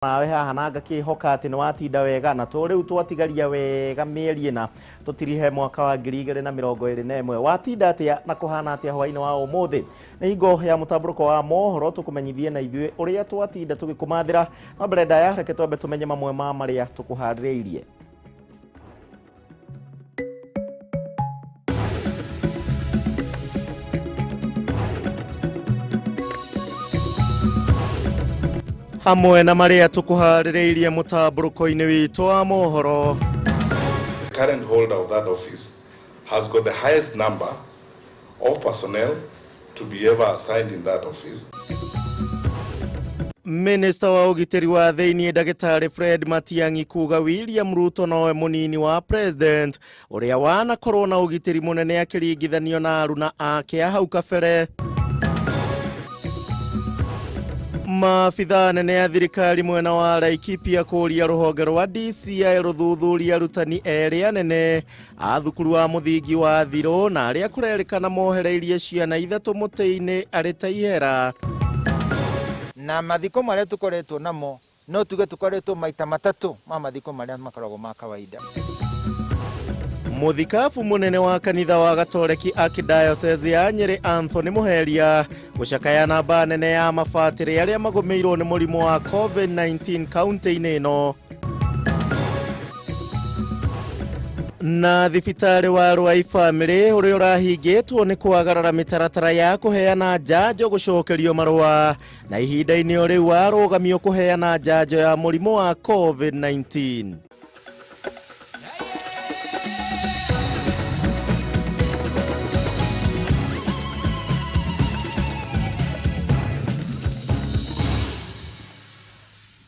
Nawe haha na ngakĩhoka atĩ nĩ watinda wega na to rĩu twatigaria wega mĩeri ĩna tũtirihe mwaka wa 2021. Watinda atĩa na kũhana atĩa hwaĩ-inĩ wa ũmũthĩ? Nĩ hingo ya mũtambũrũko wa mohoro tũkũmenyithie na ithuĩ ũrĩa twatinda tũgĩkũmathĩra. No mbere ndaya, reke twambe tũmenye mamwe ma marĩa tũkũharĩrĩirie. Hamwe na marĩa tũkũharĩrĩirie mũtambũrũko-inĩ witũ wa mohoro. The current holder of that office has got the highest number of personnel to be ever assigned in that office. Minista wa ũgitĩri wa thĩinĩ ndagĩtarĩ Fred Matiang'i kuga William Ruto nowe mũnini wa president ũrĩa wanakorwo na ũgitĩri mũnene akĩringithanio na aruna ake a hau kabere. Maabithaa anene a thirikari mwena wa Laikipia kũũria rũhonge rwa DCI rũthuthurie arutani erĩ anene a thukuru wa mũthingi wa Thirũ na arĩa kũrerĩkana mohereirie ciana ithatũ mũtĩ-inĩ arĩ ta ihera. Na mathiko marĩa tũkoretwo namo no tuge tũkoretwo maita matatũ ma mathiko marĩa makoragwo ma kawaida. Mũthikabu mũnene wa kanitha wa Gatoreki Archdiocese ya Nyĩrĩ Anthony Muheria gũcakaya namba nene ya mabatĩrĩ arĩa magũmĩirwo nĩ mũrimũ wa COVID-19 kaunti-inĩ ĩno. Na thibitarĩ wa Ruai Family ũrĩa ũrahingĩtwo nĩ kwagarara mĩtaratara ya kũheana njanjo gũcokerio marũa na ihinda-inĩ o rĩu warũgamio kũheana njanjo ya mũrimũ wa COVID-19.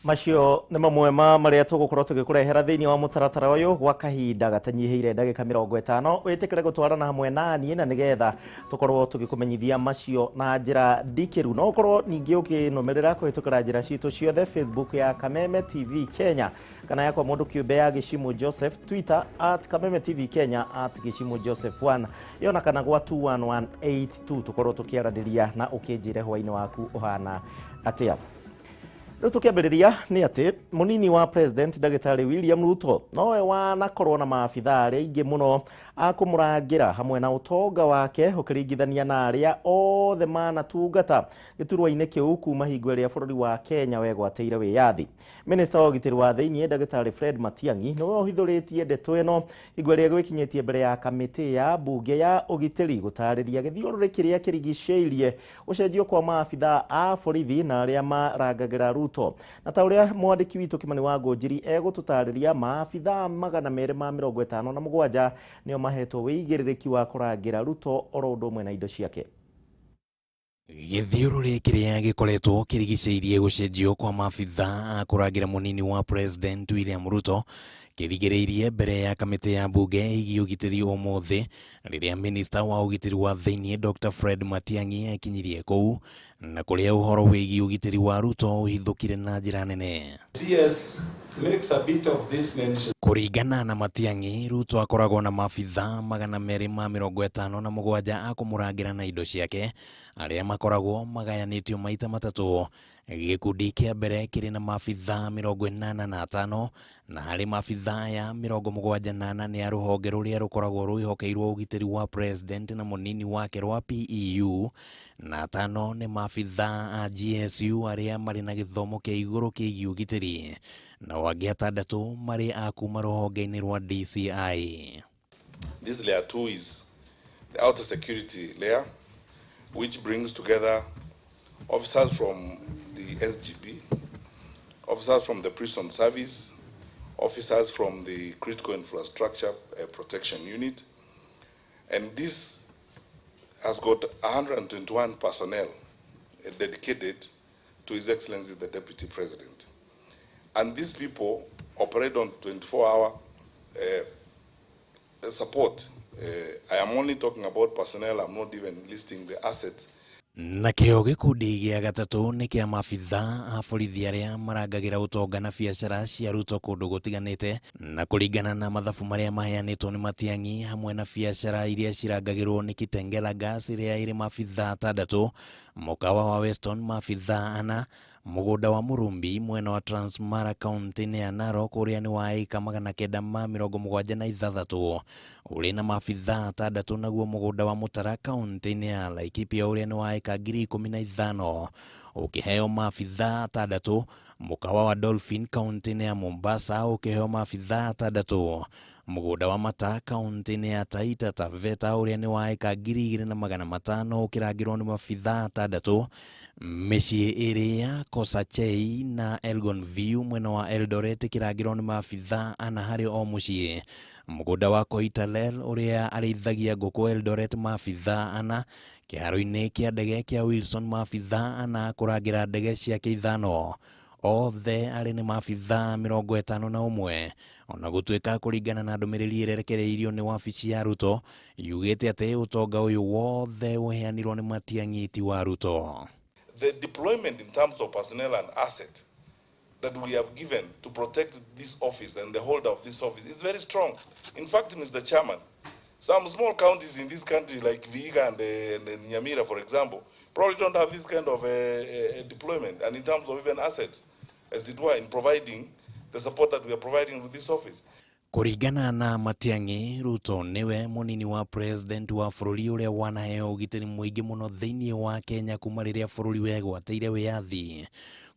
Macio nĩ mamwe ma marĩa tũgũkorwo tũgĩkũrehera thĩinĩ wa mũtaratara ũyũ gwa kahinda gatanyihĩire ndagĩka 50. Wĩtĩkĩre gũtwarana hamwe na niĩ na nĩgetha tũkorwo tũgĩkũmenyithia macio na njĩra ndikĩru. No ũkorwo ningĩ ũkĩnũmĩrĩra kũhĩtũkĩra njĩra citũ ciothe, Facebook ya Kameme TV Kenya kana yakwa mũndũ kĩũmbe ya Gĩcimu Joseph, Twitter at Kameme TV Kenya, at Gĩcimu Joseph 1 yona kana gwa 21182 tũkorwo tũkĩaranĩria na ũkĩnjĩre hwaĩ-inĩ waku ũhana atĩa. Rĩu tũkĩambĩrĩria nĩ atĩ mũnini wa president ndagĩtarĩ William Ruto nowe wanakorwo na maabithaa arĩa aingĩ mũno a kũmũrangĩra hamwe na ũtonga wake ũkĩringithania na arĩa othe manatungata gĩturwa-inĩ kĩu kuma hingo ĩrĩa bũrũri wa Kenya wegwatĩire wĩyathi. Minista wa ũgitĩri wa thĩinĩ ndagĩtarĩ Fred Matiang'i nĩwe ũhithũrĩtie ndeto ĩno hingo ĩrĩa gwĩkinyĩtie mbere ya kamĩtĩ ya mbunge ya ũgitĩri gũtarĩria gĩthiũrũrĩ kĩrĩa kĩrigicĩirie gũcenjio kwa maabithaa a borithi na arĩa marangagĩra Ruto. Na ta ũrĩa mwandĩki witũ Kimani wa Ngũnjiri egũtũtarĩria, maabithaa 257 nĩo mahetwo wĩigĩrĩrĩki wa kũrangĩra Ruto oro ũndũ ũmwe na indo ciake. Gĩthiũrũrĩ kĩrĩa gĩkoretwo kĩrigicĩirie gũcenjio kwa maabithaa a kũrangĩra mũnini wa president William Ruto kĩrigĩrĩirie mbere ya kamĩtĩ ya mbunge ĩgiĩ ũgitĩri ũmũthĩ rĩrĩa minista wa ũgitĩri wa thĩinĩ Dr. Fred Matiang'i ekinyirie kũu na kũrĩa ũhoro wĩgiĩ ũgitĩri wa Ruto ũhithũkire na njĩra nene. CS makes a bit of this mention. Kũringana na Matiang'i, Ruto akoragwo na maabithaa 257 a kũmũrangĩra na indo ciake arĩa makoragwo magayanĩtio maita matatũ. Gĩkundi kĩa mbere kĩrĩ na maabithaa 85 na harĩ maabithaa aya 74 nĩ a rũhonge rũrĩa rũkoragwo rwĩhokeirwo ũgitĩri wa president na mũnini wake rwa PEU na 5 nĩ maabithaa a GSU arĩa marĩ na gĩthomo kĩa igũrũ kĩgiĩ ũgitĩri na angĩ 6 marĩ a kuma rũhonge-inĩ rwa DCI. This layer 2 is the outer security layer, which brings together officers from the SGB, officers from the prison service, officers from the critical infrastructure protection unit, and this has got 121 personnel dedicated to His Excellency the Deputy President. And these people operate on 24-hour support. I am only talking about personnel, I'm not even listing the assets. Nakĩo gĩkundi gĩa gatatũ nĩ kĩa maabithaa a borithi arĩa marangagĩra ũtonga na biacara cia Ruto kũndũ gũtiganĩte na kũringana na mathabu marĩa maheanĩtwo nĩ Matiang'i hamwe na biacara iria cirangagĩrwo nĩ Kitengela Gas ĩrĩa ĩrĩ maabithaa 6, mũkawa wa Weston maabithaa 4, Mũgũnda wa Murumbi mwena wa Transmara kaunti-inĩ ya Narok ũrĩa nĩ wa ĩka 976 ũrĩ na maabithaa atandatũ, naguo mũgũnda wa Mũtara kaunti-inĩ ya Laikipia ũrĩa nĩ wa ĩka 15,000 ũkĩheo maabithaa atandatũ. Mũkawa wa Dolphin kaunti-inĩ ya Mombasa ũkĩheo maabithaa atandatũ. Mũgũnda wa Mata kaunti-inĩ ya Taita Taveta ũrĩa nĩ wa ĩka 2,500 ũkĩrangĩrwo nĩ maabithaa atandatũ. Mĩciĩ ĩrĩ ya Kosachei na Elgon View mwena wa Eldoret ĩkĩrangĩrwo nĩ maabithaa ana harĩ o mũciĩ. Mũgũnda wa Koitalel ũrĩa arĩithagia ngũkũ Eldoret maabithaa ana. Kĩharo-inĩ kĩa ndege kĩa Wilson maabithaa ana kũrangĩra ndege ciake ithano. Othe arĩ nĩ maabithaa 51, ona gũtuĩka kũringana na ndũmĩrĩri ĩrĩa ĩrekereirio nĩ wabici ya Ruto yugĩte atĩ ũtonga ũyũ wothe ũheanirwo nĩ Matiang'i ti wa Ruto. The deployment in terms of personnel and asset that we have given to protect this office and the holder of this office is very strong. In fact, Mr. Chairman, some small counties in this country like Vihiga and Nyamira, for example, probably don't have this kind of deployment, and in terms of even assets, as it were, in providing the support that we are providing with this office. Kũringana na Matiang'i, Ruto nĩwe mũnini wa president wa bũrũri ũrĩa wanaheo ũgitĩri mũingĩ mũno thĩinĩ wa Kenya kuma rĩrĩa bũrũri wegwatĩire wĩyathi.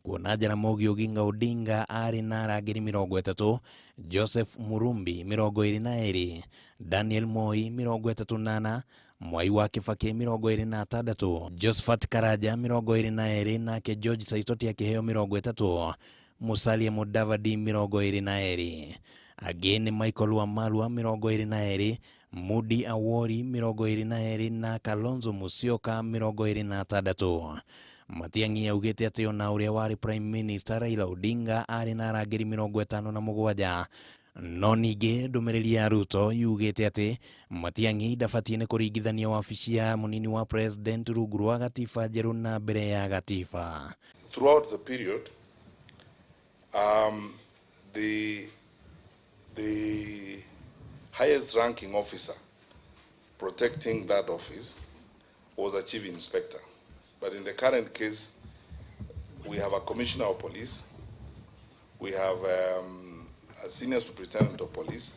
Kuona Jaramogi Oginga Odinga arĩ na arangĩri 30, Joseph Murumbi 22, Daniel Moi 34, Mwai wa Kibaki 26, Josephat Karaja 22, nake George Saitoti akĩheo 30, Musalia Mudavadi 22. Angĩ nĩ Michael Wamalwa 22, Mudi Awori 22 na Kalonzo Musyoka 26. Matiang'i augĩte atĩ ona ũrĩa warĩ Prime Minister Raila Odinga arĩ na arangĩri 57. No ningĩ ndũmĩrĩri ya Ruto yugĩte atĩ Matiang'i ndabatiĩ nĩ kũringithania wabici ya mũnini wa president rungu rwa gatiba njerũ na mbere ya gatiba. Throughout the period, the highest ranking officer protecting that office was a chief inspector. But in the current case, we have a commissioner of police, we have a senior superintendent of police,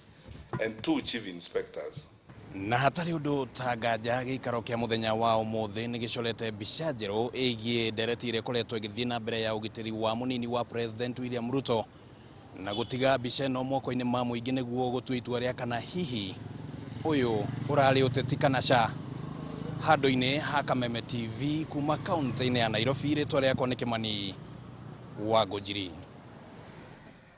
and 2 chief inspectors. Na hatarĩ ũndũ ta nganja gĩikaro kĩa mũthenya wa ũmũthĩ nĩ gĩcorete mbica njerũ ĩgiĩ ndereti ĩrĩa ĩkoretwo ĩgĩthiĩ na mbere ya ũgitĩri wa mũnini wa president William Ruto, na gũtiga mbica ĩno moko-inĩ ma mũingĩ nĩguo gũtua itua rĩa kana hihi ũyũ ũrarĩ ũteti kana ca. Handũ-inĩ ha Kameme TV kuma kaunti-inĩ ya Nairobi, rĩtwa rĩakwa nĩ Kimani wa Ngũnjiri.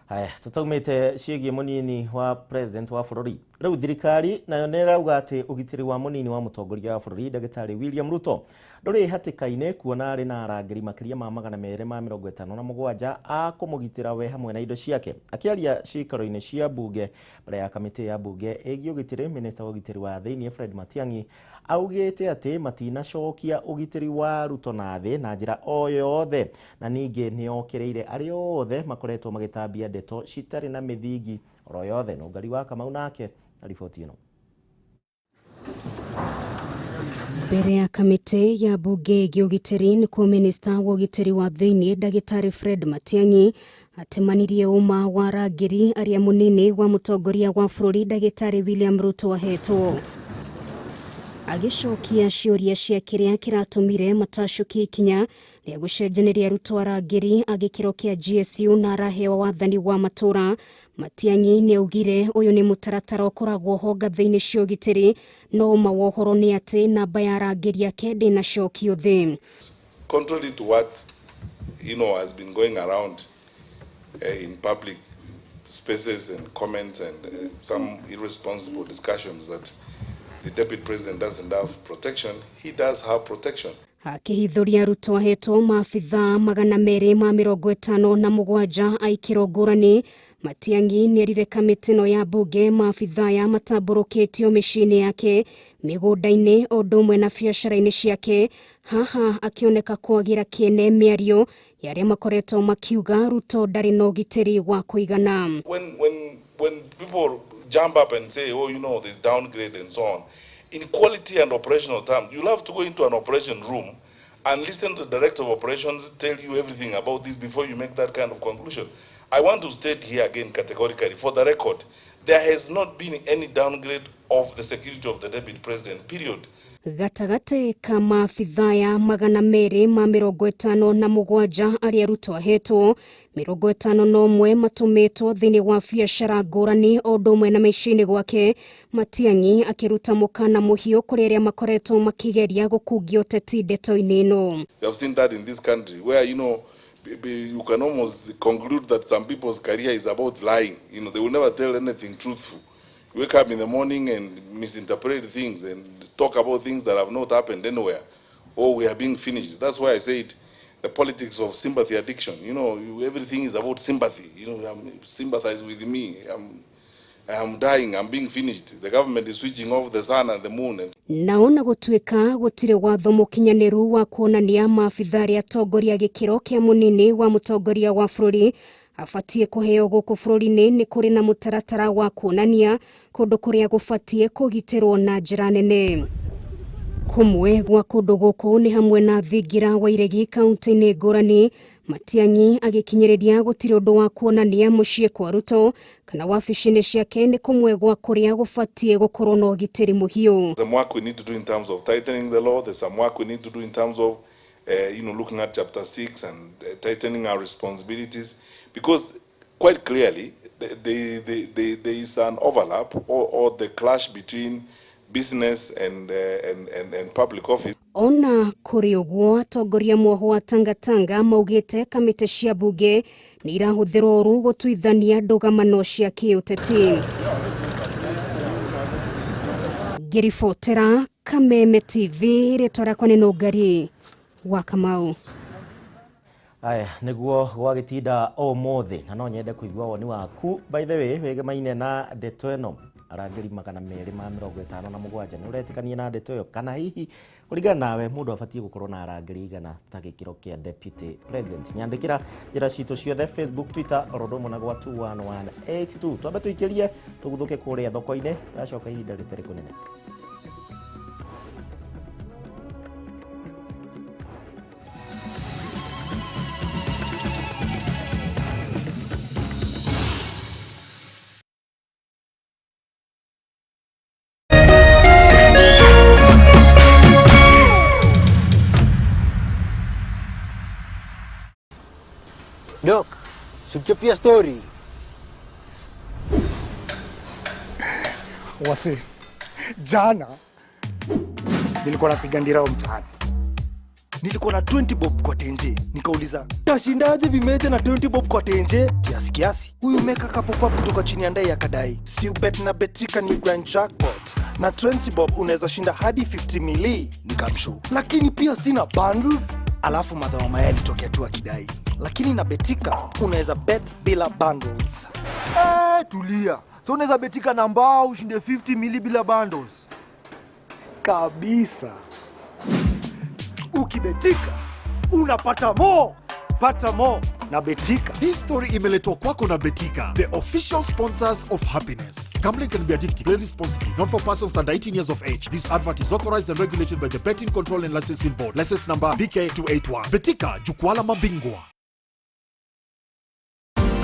Haya, tutaumĩte ciĩgiĩ mũnini wa president wa bũrũri. Rĩu thirikari nayo nĩ ĩrauga atĩ ũgitĩri wa mũnini wa mũtongoria wa bũrũri Ndagĩtarĩ William Ruto ndũrĩ hatĩka-inĩ, kuona arĩ na arangĩri makĩria ma 257 a kũmũgitĩra we hamwe na indo ciake. Akĩaria ciikaro-inĩ cia bunge mbere ya kamĩtĩ ya bunge ĩgiĩ ũgitĩri, minista wa ũgitĩri wa thĩinĩ Fred Matiang'i augĩte atĩ matinacokia ũgitĩri wa Ruto na thĩ na njĩra o yothe, na ningĩ nĩ okĩrĩire arĩa othe makoretwo magĩtambia ndeto citarĩ na mĩthingi oro yothe. Nũngari wa Kamau nake na riboti ĩno. Mbere ya kamĩtĩ ya bunge ĩgiĩ ũgitĩri nĩkuo minista wa ũgitĩri wa thĩinĩ Ndagĩtarĩ Fred Matiang'i atemanirie ũma wa arangĩri arĩa mũnini wa mũtongoria wa bũrũri Ndagĩtarĩ William Ruto ahetwo. Agĩcokia ciũria cia kĩrĩa kĩratũmire matacũkie ikinya rĩa gũcenjanĩria Ruto arangĩri a gĩkĩro kĩa GSU na arahewa wathani wa matũra, Matiang'i nĩ augire ũyũ nĩ mũtaratara ũkoragwo ho ngathĩ-inĩ cia ũgitĩri, no ũma wa ũhoro nĩ atĩ namba ya arangĩri ake ndĩnacokio thĩ. Contrary to what has been going around in public spaces and comments and some irresponsible discussions that the deputy president doesn't have protection, he does have protection. Akĩhithũria Ruto ahetwo maabithaa 257 a ikĩro ngũrani, Matiang'i nĩerire kamĩtĩ ĩno ya bunge maabithaa ya matambũrũkĩtio mĩciĩ-inĩ yake, mĩgũnda-inĩ o ũndũ ũmwe na biacara-inĩ ciake, haha akĩoneka kwagĩra kĩene mĩario ya arĩa makoretwo makiuga Ruto ndarĩ na ũgitĩri wa kũigana. When people jump up and say, oh, there's downgrade and so on, in quality and operational terms, you'll have to go into an operation room And listen to the Director of Operations tell you everything about this before you make that kind of conclusion. I want to state here again categorically, for the record, there has not been any downgrade of the security of the Deputy President, period. Gatagatĩ ka maabithaa 257 arĩa Ruto ahetwo, 51 matũmĩtwo thĩinĩ wa biacara ngũrani o ũndũ ũmwe na mĩciĩ-inĩ gwake. Matiang'i akĩruta mũkana mũhiũ kũrĩ arĩa makoretwo makĩgeria gũkungia ũteti ndeto-inĩ ĩno. You have seen that in this country where, you know, you can almost conclude that some people's career is about lying. You know, they will never tell anything truthful. You wake up in the morning and misinterpret things and talk about things that have not happened anywhere. Oh, we are being finished. That's why I said the politics of sympathy addiction. You know, everything is about sympathy. You know, sympathize with me. I'm dying, I'm being finished. The government is switching off the sun and the moon. And Naona gũtuĩka gũtirĩ watho mũkinyanĩru wa kuonania maabithaa arĩa atongoria gĩkĩro kĩa mũnini wa mũtongoria wa bũrũri abatiĩ kũheo gũkũ bũrũri-inĩ, nĩ kũrĩ na mũtaratara wa kuonania kũndũ kũrĩa gũbatiĩ kũgitĩrwo na njĩra nene. Kũmwe gwa kũndũ gũkũ nĩ hamwe na thingira wa Iregi kaunti-inĩ ngũrani. Matiang'i agĩkinyĩrĩria gũtirĩ ũndũ wa kuonania mũciĩ kwa Ruto kana wabici-inĩ ciake nĩ kũmwe gwa kũrĩa gũbatiĩ gũkorwo na ũgitĩri mũhiũ. There's some work we need to do in terms of tightening the law. There's some work we need to do in terms of you know, looking at chapter 6 and tightening our responsibilities, because quite clearly there is an overlap or the clash between business and public office. Ona kũrĩ ũguo, atongoria mwoho wa Tangatanga maugĩte kamĩtĩ cia bunge nĩ irahũthĩrwo ũru gũtuithania ndũgamano cia kĩũteti. Ngĩribotera Kameme TV, rĩtwa rĩakwa nĩ Nũngari wa Kamau. Aya nĩguo gwagĩtinda ũmũthĩ, na no nyende kũigua woni waku. By the way, wĩgemaine na ndeto ĩno, arangĩri 257 nĩ ũretĩkania na ndeto ĩyo, kana hihi kũringana nawe mũndũ abatiĩ gũkorwo na arangĩri igana ta gĩkĩro kĩa Deputy President? Nyandĩkĩra njĩra citũ ciothe, Facebook, Twitter, oro ũndũ ũmwe na gwa 21182. Twambe tũikĩrie tũguthũke kũrĩa thoko-inĩ, gacoka ihinda rĩtarĩ kũnene. Dok, sichapia story. Wase, jana nilikuwa napiga ndirao mtaani. Nilikuwa na 20 bob kwa tenje. Nikauliza, tashindaje vimeja na 20 bob kwa tenje? Kiasi kiasi. Huyu meka kapopa kutoka chini ya ndai akadai, si ubet na Betika ni grand jackpot. Na 20 bob unaweza shinda hadi 50 mili. Nikamshow, lakini pia sina bundles. Alafu madhao maya alitokea tu akidai, lakini na Betika unaweza bet bila bundles. Tulia. So unaweza betika na mbao ushinde 50 mili bila bundles. Kabisa. Ukibetika unapata mo. Pata mo na Betika. Hii story imeletwa kwako na Betika, the official sponsors of happiness. Gambling can be addictive. Play responsibly. Not for persons under 18 years of age. This advert is authorized and regulated by the Betting Control and Licensing Board. License number BK281. Betika, jukwaa la mabingwa.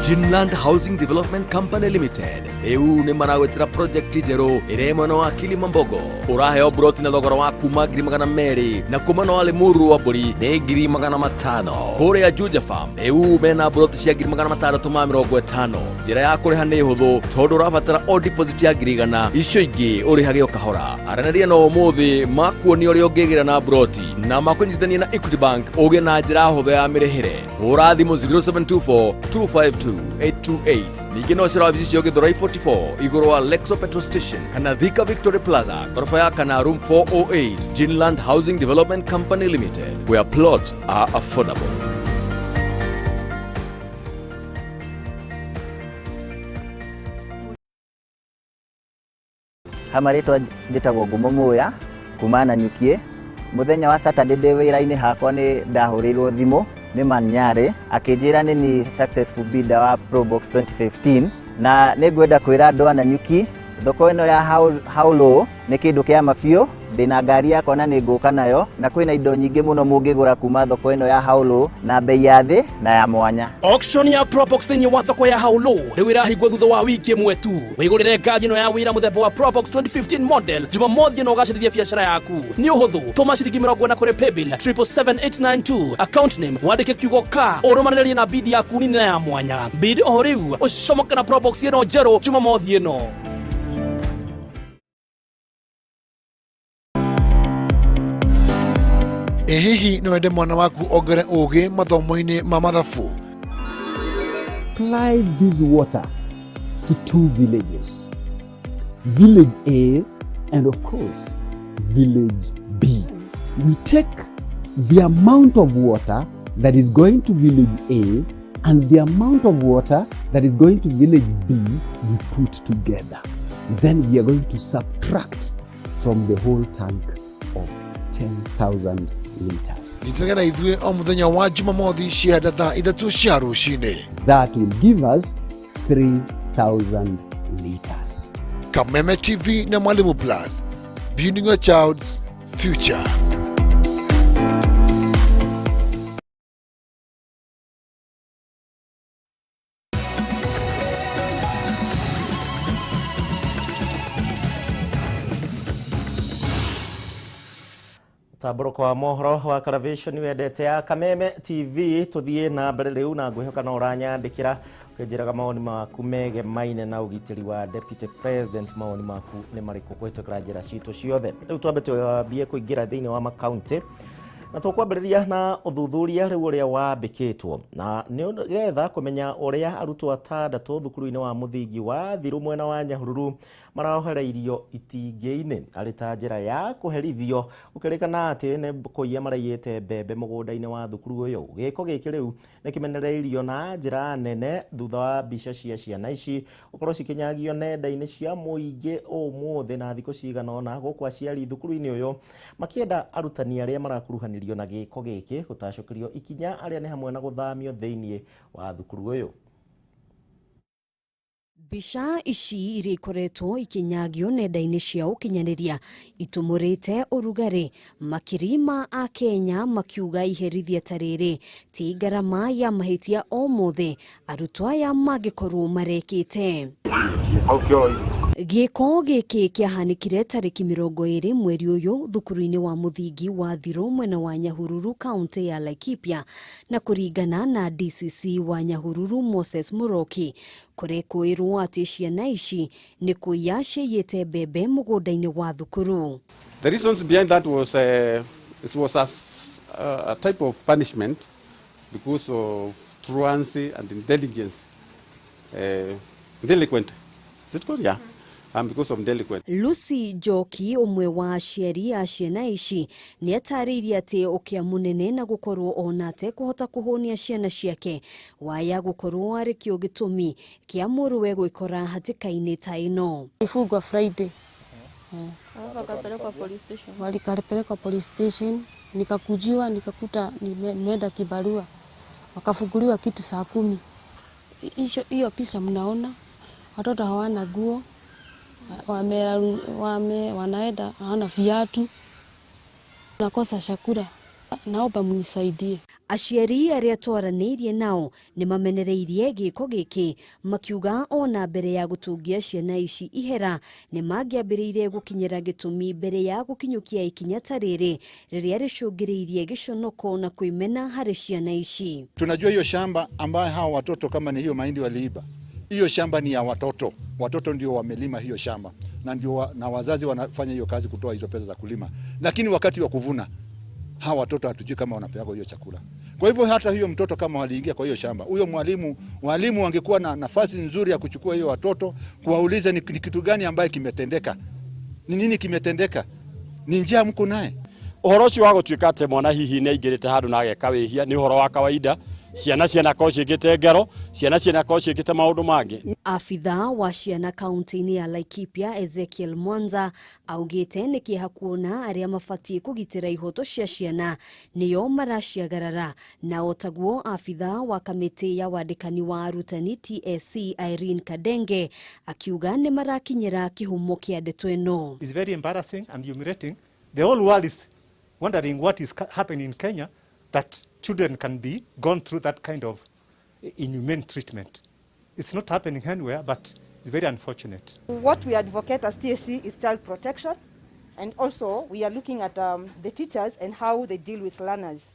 Jinland Housing Development Company Limited riu nĩ maragwĩtĩra project njerũ ĩrĩa ĩ mwena wa Kilimambogo. Ũraheo broti na thogora wa kuma 200,000 na kuma na wa Limuru wa mbũri nĩ 500,000. Kũrĩa Juja Farm riu mena broti cia 650,000. Njĩra ya kũrĩha nĩ hũthũ tondũ ũrabatara o deposit ya 100,000, icio ingĩ ũrĩhage o kahora. Aranĩria na ũmũthĩ makuonia ũrĩa ũngĩgĩra na broti na makũnyitithanie na Equity Bank ũgĩe na njĩra hũthũ ya mĩrĩhĩre. Hũra thimũ 0724 252 828. Ningĩ no ũcere wabici cio Githurai 44 igũrũ wa Lexo Petrol Station kana Thika Victory Plaza ghorofa ya kana room 408. Jinland Housing Development Company Limited, where plots are affordable. Hama rĩtwa njĩtagwo Ngumo Muya kuma Nanyukie. Mũthenya wa Saturday ndĩ wĩra-inĩ hakwa nĩ ndahũrĩirwo thimũ nĩ Manyare akĩnjĩra nĩ ni successful bidder wa Probox 2015, na nĩ ngwenda kwĩra andũ a Nanyuki Thoko ĩno ya Haulo nĩ kĩndũ kĩa mabiũ. Ndĩna ngari yakwa na nĩ ngũka nayo, na kwĩna indo nyingĩ mũno mũngĩgũra kuma thoko ĩno ya Haulo na bei ya thĩ na ya mwanya. Auction ya Probox thĩinĩ wa thoko ya Haulo rĩu ĩrahingwo thutha wa wiki ĩmwe tu. Wĩgũrĩre ngari ĩno ya wĩra mũthemba wa Probox 2015 model Jumamothi ĩno ũgacĩrithie biacara yaku. Nĩ ũhũthũ, tũma ciringi 40 kũrĩ paybill 777892, account name wandĩke kiugo ka ũrũmanĩrĩrie na bid yaku nini na ya mwanya. Bid o rĩu ũcomoke na Probox ĩno njerũ Jumamothi ĩno. Ĩ hihi no wende mwana waku ongere ũgĩ mathomo-inĩ ma mathabu? Supply this water to two villages, Village A and of course, Village B. We take the amount of water that is going to Village A and the amount of water that is going to Village B, we put together. Then we are going to subtract from the whole tank of 10,000 liters. Nyitanĩra na ithuĩ o mũthenya wa Jumamothi cianda thaa 3 cia rũcinĩ. That will give us 3,000 liters. Kameme TV na Mwalimu Plus, building your child's future. Mũtambũrũko wa mohoro wa Caravation wendete ya Kameme TV. Tũthiĩ na mbere rĩu na ngwĩhoka no ũranyandĩkĩra ũkĩnjĩraga mawoni maku megemaine na ũgitĩri wa Deputy President. Mawoni maku nĩ marĩkũ kũhĩtũkĩra njĩra citũ ciothe? Rĩu twambe twambie kũingĩra thĩinĩ wa makaunti, na tũkwambĩrĩria na ũthuthuria rĩu ũrĩa wambĩkĩtwo na nĩgetha kũmenya ũrĩa arutwo atandatũ thukuru-inĩ wa mũthingi wa Thiru mwena wa Nyahururu maraohereirio itingĩ-inĩ arĩ ta njĩra ya kũherithio, gũkĩrĩkana atĩ nĩ kũiya maraiyĩte mbembe mũgũnda-inĩ wa thukuru ũyũ. Gĩko gĩkĩ rĩu nĩ kĩmenereirio na njĩra nene thutha wa mbica cia ciana ici gũkorwo cikĩnyagio nenda-inĩ cia mũingĩ ũmũthĩ na thikũ cigana ũna, gũkũ aciari thukuru-inĩ ũyũ makĩenda arutani arĩa marakuruhanirio na gĩko gĩkĩ gũtacũkĩrio ikinya, arĩa nĩ hamwe na gũthamio thĩinĩ wa thukuru ũyũ. Mbica ici iria ikoretwo ikinyagio nenda-inĩ cia ũkinyanĩria itumũrĩte ũrugarĩ makiri ma akenya makiuga iherithia ta rĩrĩ ti ngarama ya mahĩtia o mothe arutwo aya mangĩkorwo marekĩte. Gĩko gĩkĩ kĩahanĩkire tarĩki 20 mweri ũyũ thukuru-inĩ wa mũthingi wa Thiru mwena wa Nyahururu, kaunti ya Laikipia, na kũringana na DCC wa Nyahururu Moses Muroki, kũrekũĩrwo atĩ ciana ici nĩ kũiya ciaiyĩte mbembe mũgũnda-inĩ wa thukuru. The reasons behind that was it was a type of punishment because of truancy and intelligence, delinquent. Is it called? Yeah. And because of delinquent. Lucy Njoki, ũmwe wa aciari a ciana ici, nĩ atarĩirie atĩ ũkĩa mũnene na gũkorwo ona atekũhota kũhũnia ciana ciake waya gũkorwo arĩ kĩo gĩtũmi kĩa mũrũwe gwĩkora hatĩka-inĩ ta ĩno. Walifungwa Friday. Wakapelekwa police station. Walikapelekwa police station, nikakujiwa, nikakuta nimeenda kibarua. Wakafunguliwa kitu saa 10. Hiyo picha mnaona, watoto hawana nguo, wanaenda hawana viatu, nakosa chakula. Naomba mnisaidie. Aciari arĩa twaranĩirie nao nĩ mamenereirie gĩko gĩkĩ makiuga ona mbere ya gũtungia ciana ici ihera nĩ mangĩambĩrĩirie gũkinyĩra gĩtũmi mbere ya gũkinyũkia ikinya ta rĩrĩ rĩrĩa rĩcũngĩrĩirie gĩconoko na kwĩmena harĩ ciana ici. Tunajua hiyo shamba ambayo hawa watoto kama ni hiyo mahindi waliiba, hiyo shamba ni ya watoto. Watoto ndio wamelima hiyo shamba na ndio na wazazi wanafanya hiyo kazi kutoa hizo pesa za kulima, lakini wakati wa kuvuna hawa watoto hatujui kama wanapewa hiyo chakula. Kwa hivyo hata hiyo mtoto kama waliingia kwa hiyo shamba, huyo mwalimu angekuwa na nafasi nzuri ya kuchukua hiyo watoto, kuwauliza ni kitu gani ambaye kimetendeka, ni nini kimetendeka, ni njia mko naye. Ũhoro ũcio wa gũtuĩka atĩ mwana hihi nĩ aingĩrĩte handũ na ageka wĩhia nĩ ũhoro wa kawaida, Ciana cianakorwo ciĩkĩte ngero, ciana cianakorwo ciĩkĩte maũndũ mangĩ. Abithaa wa ciana kaunti-inĩ ya Laikipia Ezekiel Mwanza augĩte nĩ kĩeha kuona arĩa mabatiĩ kũgitĩra ihoto cia ciana nĩo maraciagarara, na otaguo abithaa wa kamĩtĩ ya wandĩkani wa arutani TSC Irene Kadenge akiuga nĩ marakinyĩra kĩhumo kĩa ndeto ĩno. It's very embarrassing and humiliating. The whole world is wondering what is happening in Kenya, that children can be gone through that kind of inhumane treatment. It's not happening anywhere, but it's very unfortunate. What we advocate as TSC is child protection, and also we are looking at the teachers and how they deal with learners.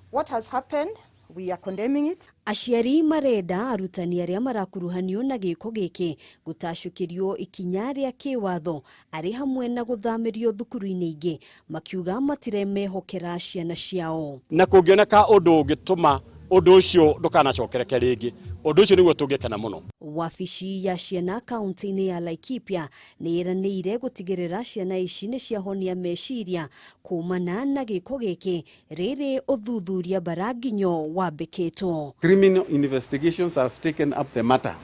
What has happened, we are condemning it. Aciari marenda arutani arĩa marakuruhanio na gĩko gĩkĩ gũtacũkĩrio ikinya rĩa kĩwatho arĩ hamwe na gũthamĩrio thukuru-inĩ ingĩ, makiuga matiremehokera ciana ciao. Na kũngĩoneka ũndũ ũngĩtũma ũndũ ũcio ndũkanacokereke rĩngĩ, ũndũ ũcio nĩguo tũngĩkena mũno. Wabici ya ciana kaunti-inĩ ya Laikipia nĩ ĩranĩire gũtigĩrĩra ciana ici nĩ ciahonia meciria kumana na gĩko gĩkĩ rĩrĩ ũthuthuria baranginyo wambĩkĩtwo. Criminal investigations have taken up the matter,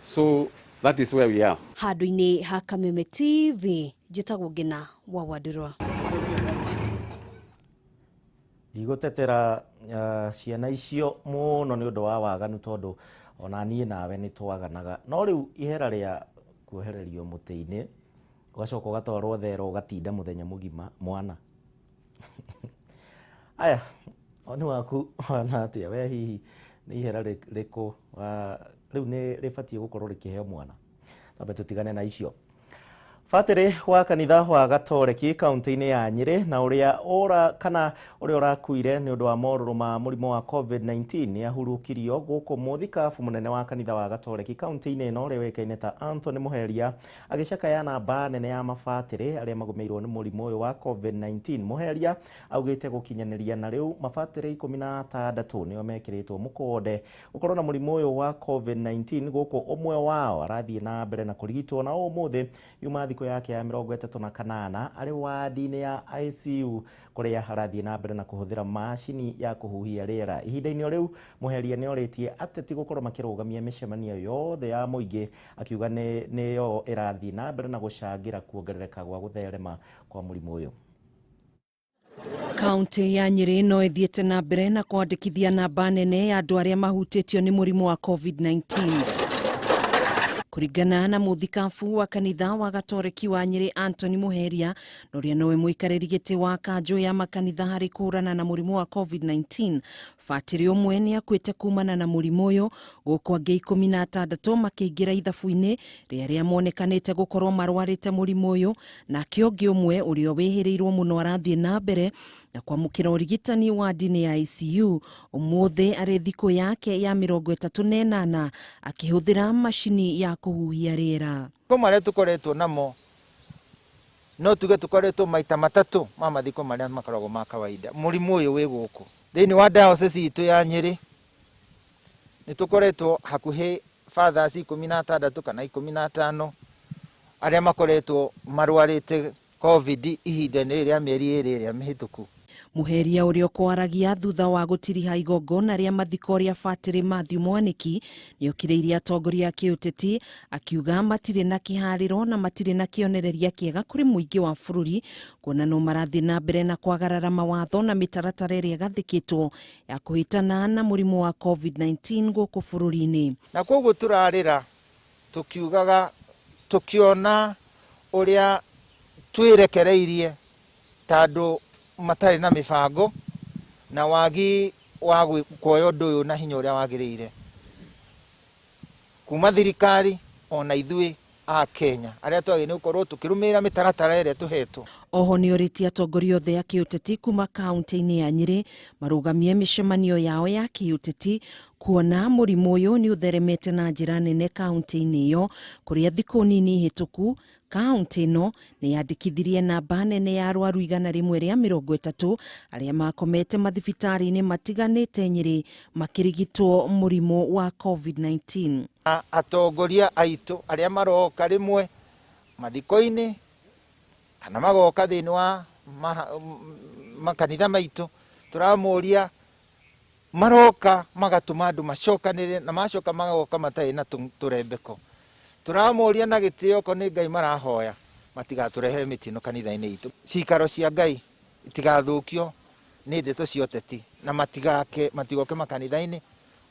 so that is where we are. Handũ-inĩ ha Kameme TV, njĩtagwo Ngina wa Wandirwa. Ndigũtetera ciana icio mũno nĩ ũndũ wa waganu tondũ ona niĩ nawe nĩ twaganaga, no rĩu ihera rĩa kuohererio mũtĩ-inĩ ũgacoka ũgatwarwo thero ũgatinda mũthenya mũgima mwana. Aya, oni waku wana atĩa we, hihi nĩ ihera rĩkũ rĩu nĩ rĩbatiĩ gũkorwo rĩkĩheo mwana? Twambe tũtigane na icio. Batĩrĩ wa kanitha wa Gatoreki kaunti-inĩ ya Nyĩrĩ na ũrĩa ũrĩa ũrakuire nĩ ũndũ wa morũrũ ma mũrimũ wa COVID-19 nĩ ahurũkirio gũkũ mũthikabu mũnene wa kanitha wa Gatoreki kaunti-inĩ ĩno ũrĩa ũĩkaine ta Anthony Muheria agĩcakaya namba nene ya mabatĩrĩ arĩa magũmĩirwo nĩ mũrimũ ũyũ wa COVID-19. Muheria augĩte gũkinyanĩria na rĩu mabatĩrĩ 16 nĩo mekĩrĩtwo mũkonde gũkorwo na mũrimũ ũyũ wa COVID-19 gũkũ ũmwe wao arathiĩ na mbere na kũrigitwo na ũmũthĩ yuma thikũ yake ya 38 arĩ wadi-inĩ ya ICU kũrĩa arathiĩ na mbere na kũhũthĩra macini ya kũhuhia rĩera. Ihinda-inĩ o rĩu Muheria nĩ orĩtie ateti gũkorwo makĩrũgamia mĩcemanio yothe ya mũingĩ akiuga nĩyo ĩrathiĩ na mbere na gũcangĩra kuongerereka gwa gũtherema kwa mũrimũ ũyũ. Kaunti ya Nyĩrĩ no ĩthiĩte na mbere na kwandĩkithia namba nene ya andũ arĩa mahutĩtio nĩ mũrimũ wa COVID-19. Kũringana na mũthikabu wa kanitha wa Gatoreki wa Nyĩrĩ Anthony Muheria na ũrĩa nowe mũikarĩri gĩtĩ wa kanjũ ya makanitha harĩ kũhũrana na mũrimũ wa COVID-19, batĩrĩ ũmwe nĩ akuĩte kumana na mũrimũ ũyũ gũkũ angĩ 16 makĩingĩra ithabu-inĩ rĩa arĩa monekanĩte gũkorwo marwarĩte mũrimũ ũyũ, nake ũngĩ ũmwe ũrĩa wĩhĩrĩirwo mũno arathiĩ na mbere na kwamũkĩra ũrigitani wadi-inĩ ya ICU ũmũthĩ arĩ thikũ yake ya 38 akĩhũthĩra macini ya kũhuhia rĩera. Mathiko marĩa tũkoretwo namo no tuge tũkoretwo maita matatũ ma mathiko marĩa makoragwo ma kawaida. Mũrimũ ũyũ wĩ gũkũ thĩinĩ wa diocese itũ ya Nyĩrĩ nĩ tũkoretwo hakuhĩ fathers 16 kana 15 arĩa makoretwo marwarĩte COVID ihinda-inĩ rĩa mĩeri ĩrĩ ĩrĩa mĩhĩtũku. Muheria ũrĩa ũkwaragia thutha wa gũtiriha igongona rĩa mathiko rĩa Batĩrĩ Mathew Mwaniki nĩokĩrĩirie atongoria a kĩũteti akiuga matirĩ na kĩharĩro na matirĩ na kĩonereria kĩega kũrĩ mũingĩ wa bũrũri kuona no marathiĩ na mbere na kwagarara mawatho na mĩtaratara ĩrĩa ĩgathĩkĩtwo ya kũhĩtana na mũrimũ wa COVID-19 gũkũ bũrũri-inĩ. Na koguo tũrarĩra tũkiugaga tũkiona ũrĩa twĩrekereirie tondũ matarĩ na mĩbango na wagi wa kuoya ũndũ ũyũ na hinya ũrĩa wagĩrĩire kuma thirikari ona ithuĩ a Kenya arĩa twagĩrĩirwo nĩ gũkorwo tũkĩrũmĩrĩra mĩtaratara ĩrĩa tũhetwo. Oho nĩorĩtie atongoria othe a kĩũteti kuma kaunti-inĩ ya Nyĩrĩ marũgamie mĩcemanio yao ya kĩũteti kuona mũrimũ ũyũ nĩ ũtheremete na njĩra nene kaunti-inĩ ĩyo kũrĩa thikũ nini hĩtũku kaunti ĩno nĩ yandĩkithirie namba nene ya arwaru 130 arĩa makomete mathibitarĩ-inĩ matiganĩte Nyĩrĩ makĩrigitwo mũrimũ wa COVID-19. Atongoria aitũ arĩa maroka rĩmwe mathiko-inĩ kana magoka thĩinĩ wa makanitha maitũ tũramũria Maroka magatũma andũ macokanĩrĩre na macoka magoka matarĩ na tũrembeko. Tũramũria na gĩtĩo ko nĩ Ngai marahoya matigatũrehe mĩtino kanitha-inĩ itũ. Cikaro cia Ngai itigathũkio nĩ ndeto cia ũteti na matigoke makanitha-inĩ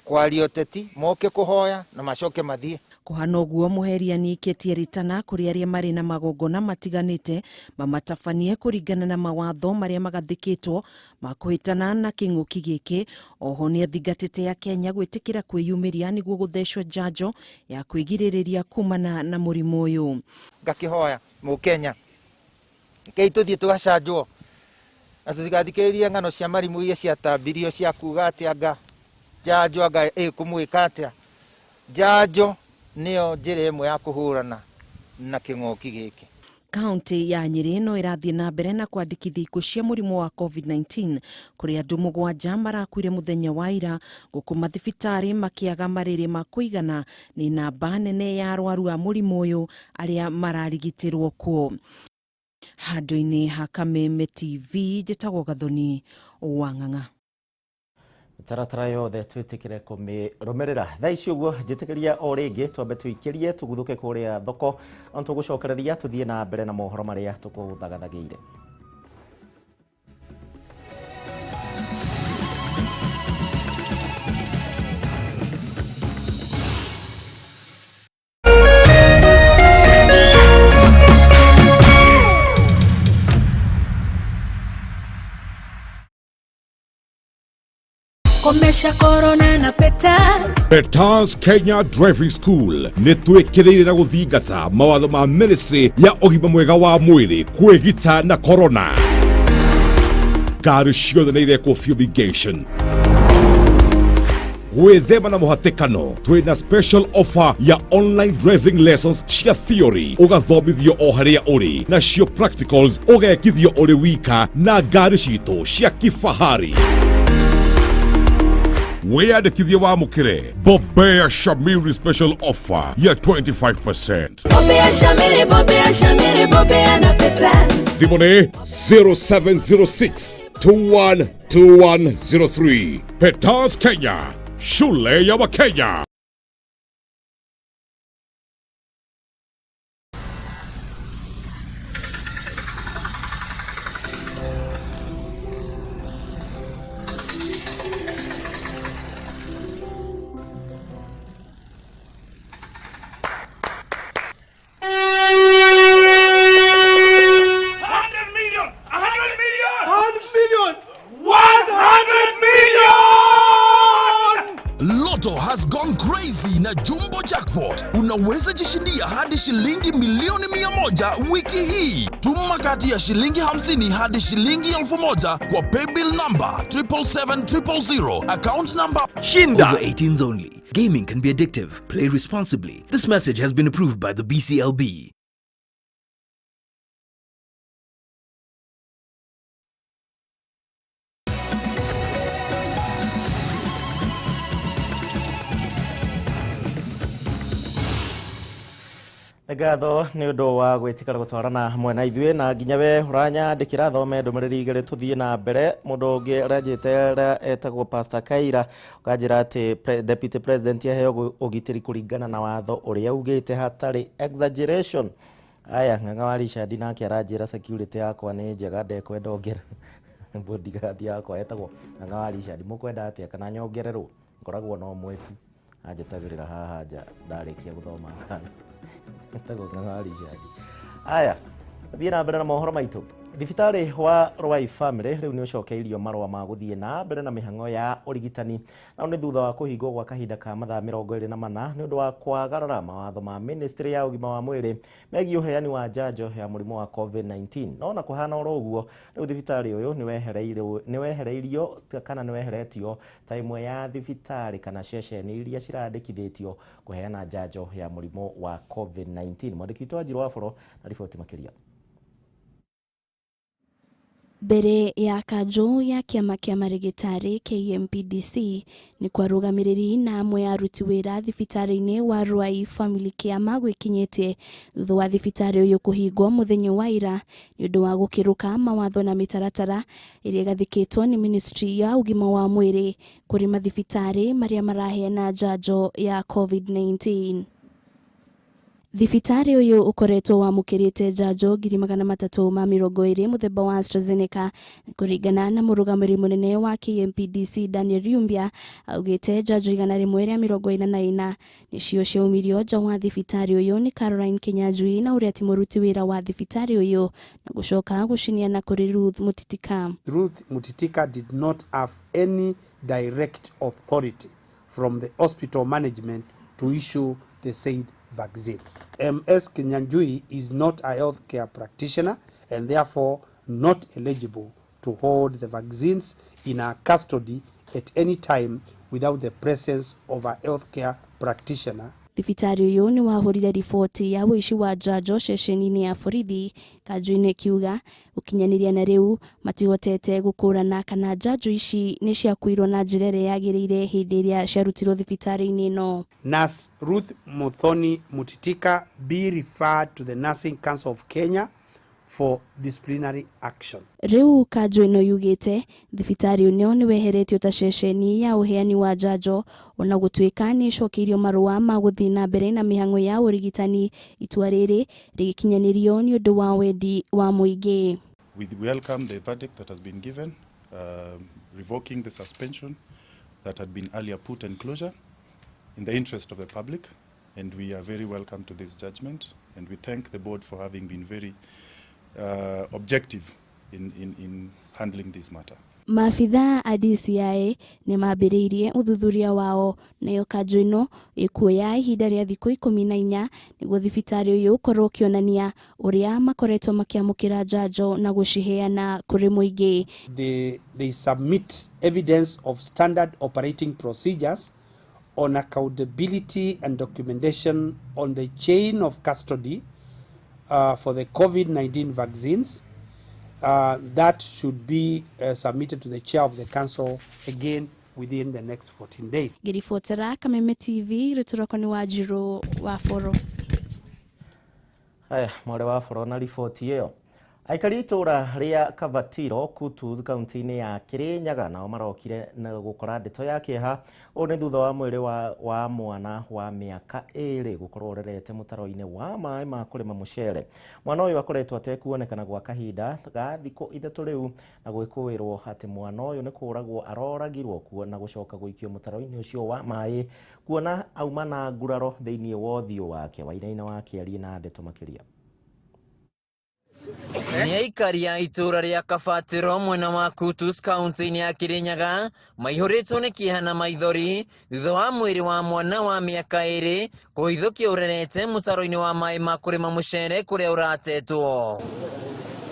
kwaria ũteti, moke kũhoya na macoke mathiĩ. Kũhana ũguo Muheria nĩikĩtie ritana kũrĩ arĩa marĩ na magongona matiganĩte mamatabanie kũringana na mawatho marĩa magathĩkĩtwo ma kũhĩtana na kĩng'ũki gĩkĩ. Oho nĩathingatĩte Akenya gwĩtĩkĩra kwĩyumĩria nĩguo gũthecwo njanjo ya kwĩgirĩrĩria kumana na mũrimũ ũyũ. Ngakĩhoya mũkenya kei tũthiĩ tũgacanjwo na tũtigathikĩrĩrie ng'ano cia marimũ iria ciatambirio cia kuga atĩ anga njanjo anga ĩkũmwĩka atĩa. Njanjo nĩyo njĩra ĩmwe ya kũhũrana na kĩng'ũki gĩkĩ. Kaunti ya Nyeri no ĩrathiĩ na mbere na kwandĩkithia ikuũ cia mũrimũ wa COVID-19 kũrĩ andũ 7 marakuire mũthenya wa ira gũkũ mathibitarĩ makĩaga marĩrĩ ma kũigana nĩ namba nene ya arwaru a mũrimũ ũyũ arĩa mararigitĩrwo kuo. Handũ-inĩ ha Kameme TV njĩtagwo Gathoni wa Ng'ang'a. Taratara yothe twĩtĩkĩre kũmĩrũmĩrĩra. Thaa ici ũguo njĩtĩkĩria o rĩngĩ twambe tũikĩrie tũguthũke kũrĩa thoko no tũgũcokereria tũthiĩ na mbere na mohoro marĩa tũkũthagathagĩire. Komesha corona na Petals. Petals Kenya Driving School nĩ twĩkĩrĩire na gũthingata mawatho ma ministry ya ũgima mwega wa mwĩrĩ kwĩgita na corona. Ngari ciothe nĩ irekwo fumigation. Gwĩthema na mũhatĩkano twĩna special offer ya online driving lessons cia theory ũgathomithio o harĩa ũrĩ nacio practicals ũgekithio ũrĩ wika na ngari citũ cia kifahari. Wĩyandĩkithie wamũkĩre Bobea Shamiri special offer ya 25%. Bobea Shamiri, Bobea Shamiri, Bobea na Petals. Thimũ nĩ 0706 212103. Petals Kenya, shule ya Wakenya. Has gone crazy na Jumbo Jackpot. Unaweza jishindia hadi shilingi milioni 100 wiki hii. Tuma kati ya shilingi 50 hadi shilingi 1000 kwa paybill number 777 000, account number Shinda. Over 18s only. Gaming can be addictive. Play responsibly. This message has been approved by the BCLB. Ngatho nĩ ũndũ wa gwĩtĩkĩra gũtwarana hamwe na ithuĩ na nginya we ũranyandĩkĩra thome ndũmĩrĩri igĩrĩ tũthiĩ na mbere. Mũndũ ũngĩ ũranjĩte etagwo Pastor Kaira ũkanjĩra atĩ Deputy President aheo ũgitĩri kũringana na watho ũrĩa ugĩte hatarĩ exaggeration. Aya Ng'ang'a wa Richard nake aranjĩra security yakwa nĩ njega ndekwenda ongerera bodyguard yakwa etagwo Ng'ang'a wa Richard mũkwenda atĩa kana nyongererwo ngoragwo no mwetu anjĩtagĩrĩra haha nja ndarĩkia gũthoma kana etagwo Ng'ang'a wa Richard. Aya thiĩ na mbere na mohoro maitũ. Thibitarĩ wa Ruai Family rĩu nĩ ũcokeirio marũa ma gũthiĩ na mbere na mĩhang'o ya ũrigitani nao nĩ thutha wa kũhingwo gwa kahinda ka mathaa 24 nĩ ũndũ wa kwagarara mawatho ma ministry ya ũgima wa mwĩrĩ megiĩ ũheani wa njanjo ya mũrimũ wa COVID-19. No na kũhana oro ũguo rĩu thibitarĩ ũyũ nĩ wehereirio kana nĩ weheretio ta ĩmwe ya thibitarĩ kana ceceni iria cirandĩkithĩtio kũheana njanjo ya mũrimũ wa COVID-19. Mwandĩki witũ Wanjiru wa Boro na riboti makĩria. Mbere ya kanjũ ya kĩama kĩa marĩgĩtarĩ KMPDC nĩ kwarũgamĩrĩri na amwe a aruti wĩra thibitarĩ-inĩ wa Ruai Family Care magwĩkinyĩtie thutha wa thibitarĩ ũyũ kũhingwo mũthenya wa ira nĩ ũndũ wa gũkĩrũka mawatho na mĩtaratara ĩrĩa ĩgathĩkĩtwo nĩ ministry ya ũgima wa mwĩrĩ kũrĩ mathibitarĩ marĩa maraheana njanjo ya COVID-19. Thibitarĩ ũyũ ũkoretwo wamũkĩrĩte njanjo 320,000 mũthemba wa AstraZeneca kũringana na mũrũgamĩrĩri mũnene wa KMPDC Daniel Yumbia augĩte njanjo 144 nĩcio ciaumirio nja wa thibitarĩ ũyũ nĩ Caroline Kinyanjui na ũrĩa ti mũruti wĩra wa thibitarĩ ũyũ na gũcoka gũcineana kũrĩ Ruth Mutitika. Ruth Mutitika did not have any direct authority from the hospital management to issue the said vaccines. MS Kinyanjui is not a healthcare practitioner and therefore not eligible to hold the vaccines in her custody at any time without the presence of a healthcare practitioner. Thibitarĩ ũyũ nĩ wahũrire riboti ya ũici wa njanjo ceceni-inĩ ya borithi kanjũ-inĩ ĩkiuga gũkinyanĩria na rĩu matihotete gũkũrana kana njanjo ici nĩ ciakuirwo na njĩra ĩrĩa yagĩrĩire hĩndĩ ĩrĩa ciarutirwo thibitarĩ-inĩ ĩno. Nurse Ruth Muthoni Mutitika be referred to the Nursing Council of Kenya for disciplinary action. Rĩu kanjũ ĩno yugĩte thibitarĩ ĩno nĩ weheretio ta ceceni ya ũheani wa njanjo ona gũtuĩka nĩ ĩcokeirio marũa ma gũthiĩ na mbere na mĩhang'o ya ũrigitani itua rĩrĩ rĩgĩkinyanĩrio nĩ ũndũ wa wendi wa mũingĩ. We welcome the verdict that has been given, revoking the suspension that had been earlier put in closure in the interest of the public, and we are very welcome to this judgment, and we thank the board for having been very objective in handling this matter. Maabithaa a DCI nĩ mambĩrĩirie ũthuthuria wao nayo kanjũ ĩno ĩkuoya ihinda rĩa thikũ 14 nĩguo thibitarĩ ũyũ ũkorwo ũkĩonania ũrĩa makoretwo makĩamũkĩra njanjo na gũciheana kũrĩ mũingĩ. They submit evidence of standard operating procedures on accountability and documentation on the chain of custody for the COVID-19 vaccines that should be submitted to the chair of the council again within the next 14 days. Ngĩribotera Kameme TV rũtũroko nĩ Wanjiru wa Boro. Haya, mwarĩ wa Boro na riboti ĩyo. Aikari itũra rĩa Kavatiro Kutus kaunti-inĩ ya Kirinyaga nao marokire na gũkora ndeto ya kĩeha. Ũũ nĩ thutha wa mwĩrĩ wa mwana wa mĩaka 2 gũkorwo ũrerete mũtaro-inĩ wa maĩ ma kũrĩma mũcere. Mwana ũyũ akoretwo atekuonekana gwa kahinda ga thikũ 3 rĩu na gwĩkũĩrwo atĩ mwana ũyũ nĩ kũragwo aroragirwo kuo na gũcoka gũikio mũtaro-inĩ ũcio wa maĩ kuona auma na nguraro thĩinĩ wa ũthiũ wake. Wainaina wa kĩarie na ndeto makĩria. Nĩ aikari a itũũra rĩa Kabatĩro mwena wa Kutus kaunti-inĩ ya Kirinyaga maihũrĩtwo nĩ kĩeha na maithori thutha wa mwĩrĩ wa mwana wa mĩaka 2 kũhithũkio ũrerete mũtaro-inĩ wa maĩ ma kũrĩma mũcere kũrĩa ũratetwo.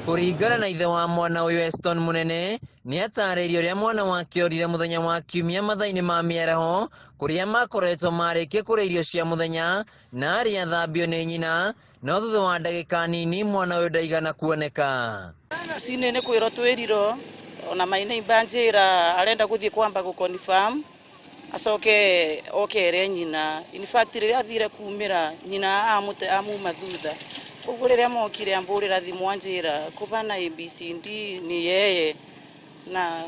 Kũringana na ithe wa mwana ũyũ Eston Munene nĩ atarĩirie ũrĩa mwana wake orire mũthenya wa kiumia mathaa-inĩ ma mĩaraho kũrĩa makoretwo marĩkia kũrĩa irio cia mũthenya na arĩa athambio nĩ nyina, no thutha wa ndagĩka nini mwana ũyũ ndaigana kuoneka. Cine nĩ kwĩrwo twĩrirwo ona maina imbanjĩra arenda gũthiĩ kwamba gũ-confirm acoke okere nyina. In fact rĩrĩa athire kumĩra nyina amute amuma thutha koguo rĩrĩa mokire ambũrĩra thimũ anjĩra kũbana ABCD ni yeye na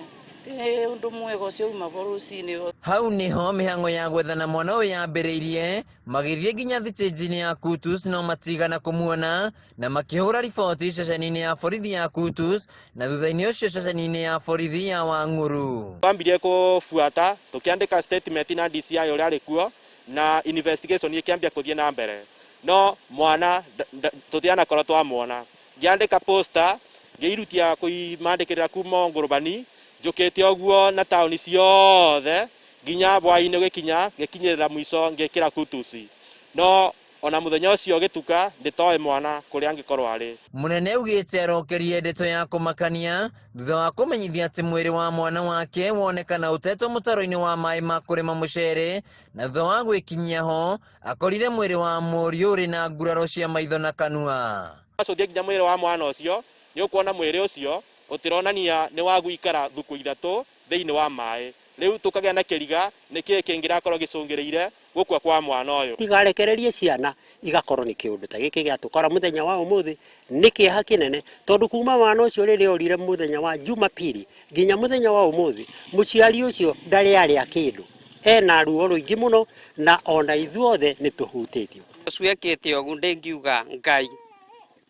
undu mwega ũcio uma rũcinĩ. Hau niho mĩhang'o ya gwethana mwana ũyũ yambĩrĩirie magĩthiĩ nginya thitĩnji-inĩ ya Kutus no matigana kũmuona na makĩhũra riboti ceceni-inĩ ya borithi ya Kutus na thutha-inĩ ũcio ceceni-inĩ ya borithi ya Wang'uru. Twambirie kũbuata tũkĩandĩka statement na DCI ũrĩa arĩ kuo na investigation ĩkĩambia kũthiĩ na mbere, no mwana tũtianakorwo twamwona. Ngĩandĩka poster ngĩirutia kũimandĩkĩrĩra kuma Ngũrũbani njũkĩte ũguo na taũni ciothe nginya bwainĩ gĩkinya gĩkinyĩrĩra mũico ngĩkĩra Kutusi, no ona mũthenya ũcio gĩtuka ndĩtoĩ mwana kũrĩa angĩkorwo arĩ. Munene augĩte arokerie ndeto ya kũmakania thutha wa kũmenyithia atĩ mwĩrĩ wa mwana wake wonekana ũtetwo mũtaro-inĩ wa maĩ ma kũrĩma mũcere na thutha wa gwĩkinyia ho akorire mwĩrĩ wa mũriũ ũrĩ na nguraro cia maitho na kanua. Ũthiĩ nginya mwĩrĩ wa mwana ũcio nĩ ũkuona mwĩrĩ ũcio Ũtĩronania nĩ wa gũikara thukũ 3 thĩinĩ wa maĩ. Rĩu tũkagĩa na kĩriga nĩkĩĩ kĩngĩrakorwo gĩcũngĩrĩire gũkua kwa mwana ũyũ. Tigarekererie ciana igakorwo nĩ kĩũndũ ta gĩkĩ gĩatũkora mũthenya wa ũmũthĩ nĩ kĩeha kĩnene, tondũ kuma mwana ũcio rĩrĩa orire mũthenya wa Jumapili nginya mũthenya wa ũmũthĩ mũciari ũcio ndarĩ arĩa kĩndũ, ena ruo rũingĩ mũno na ona ithuothe nĩ tũhutĩtio. Ũcio ekĩte ũguo ndĩngiuga Ngai,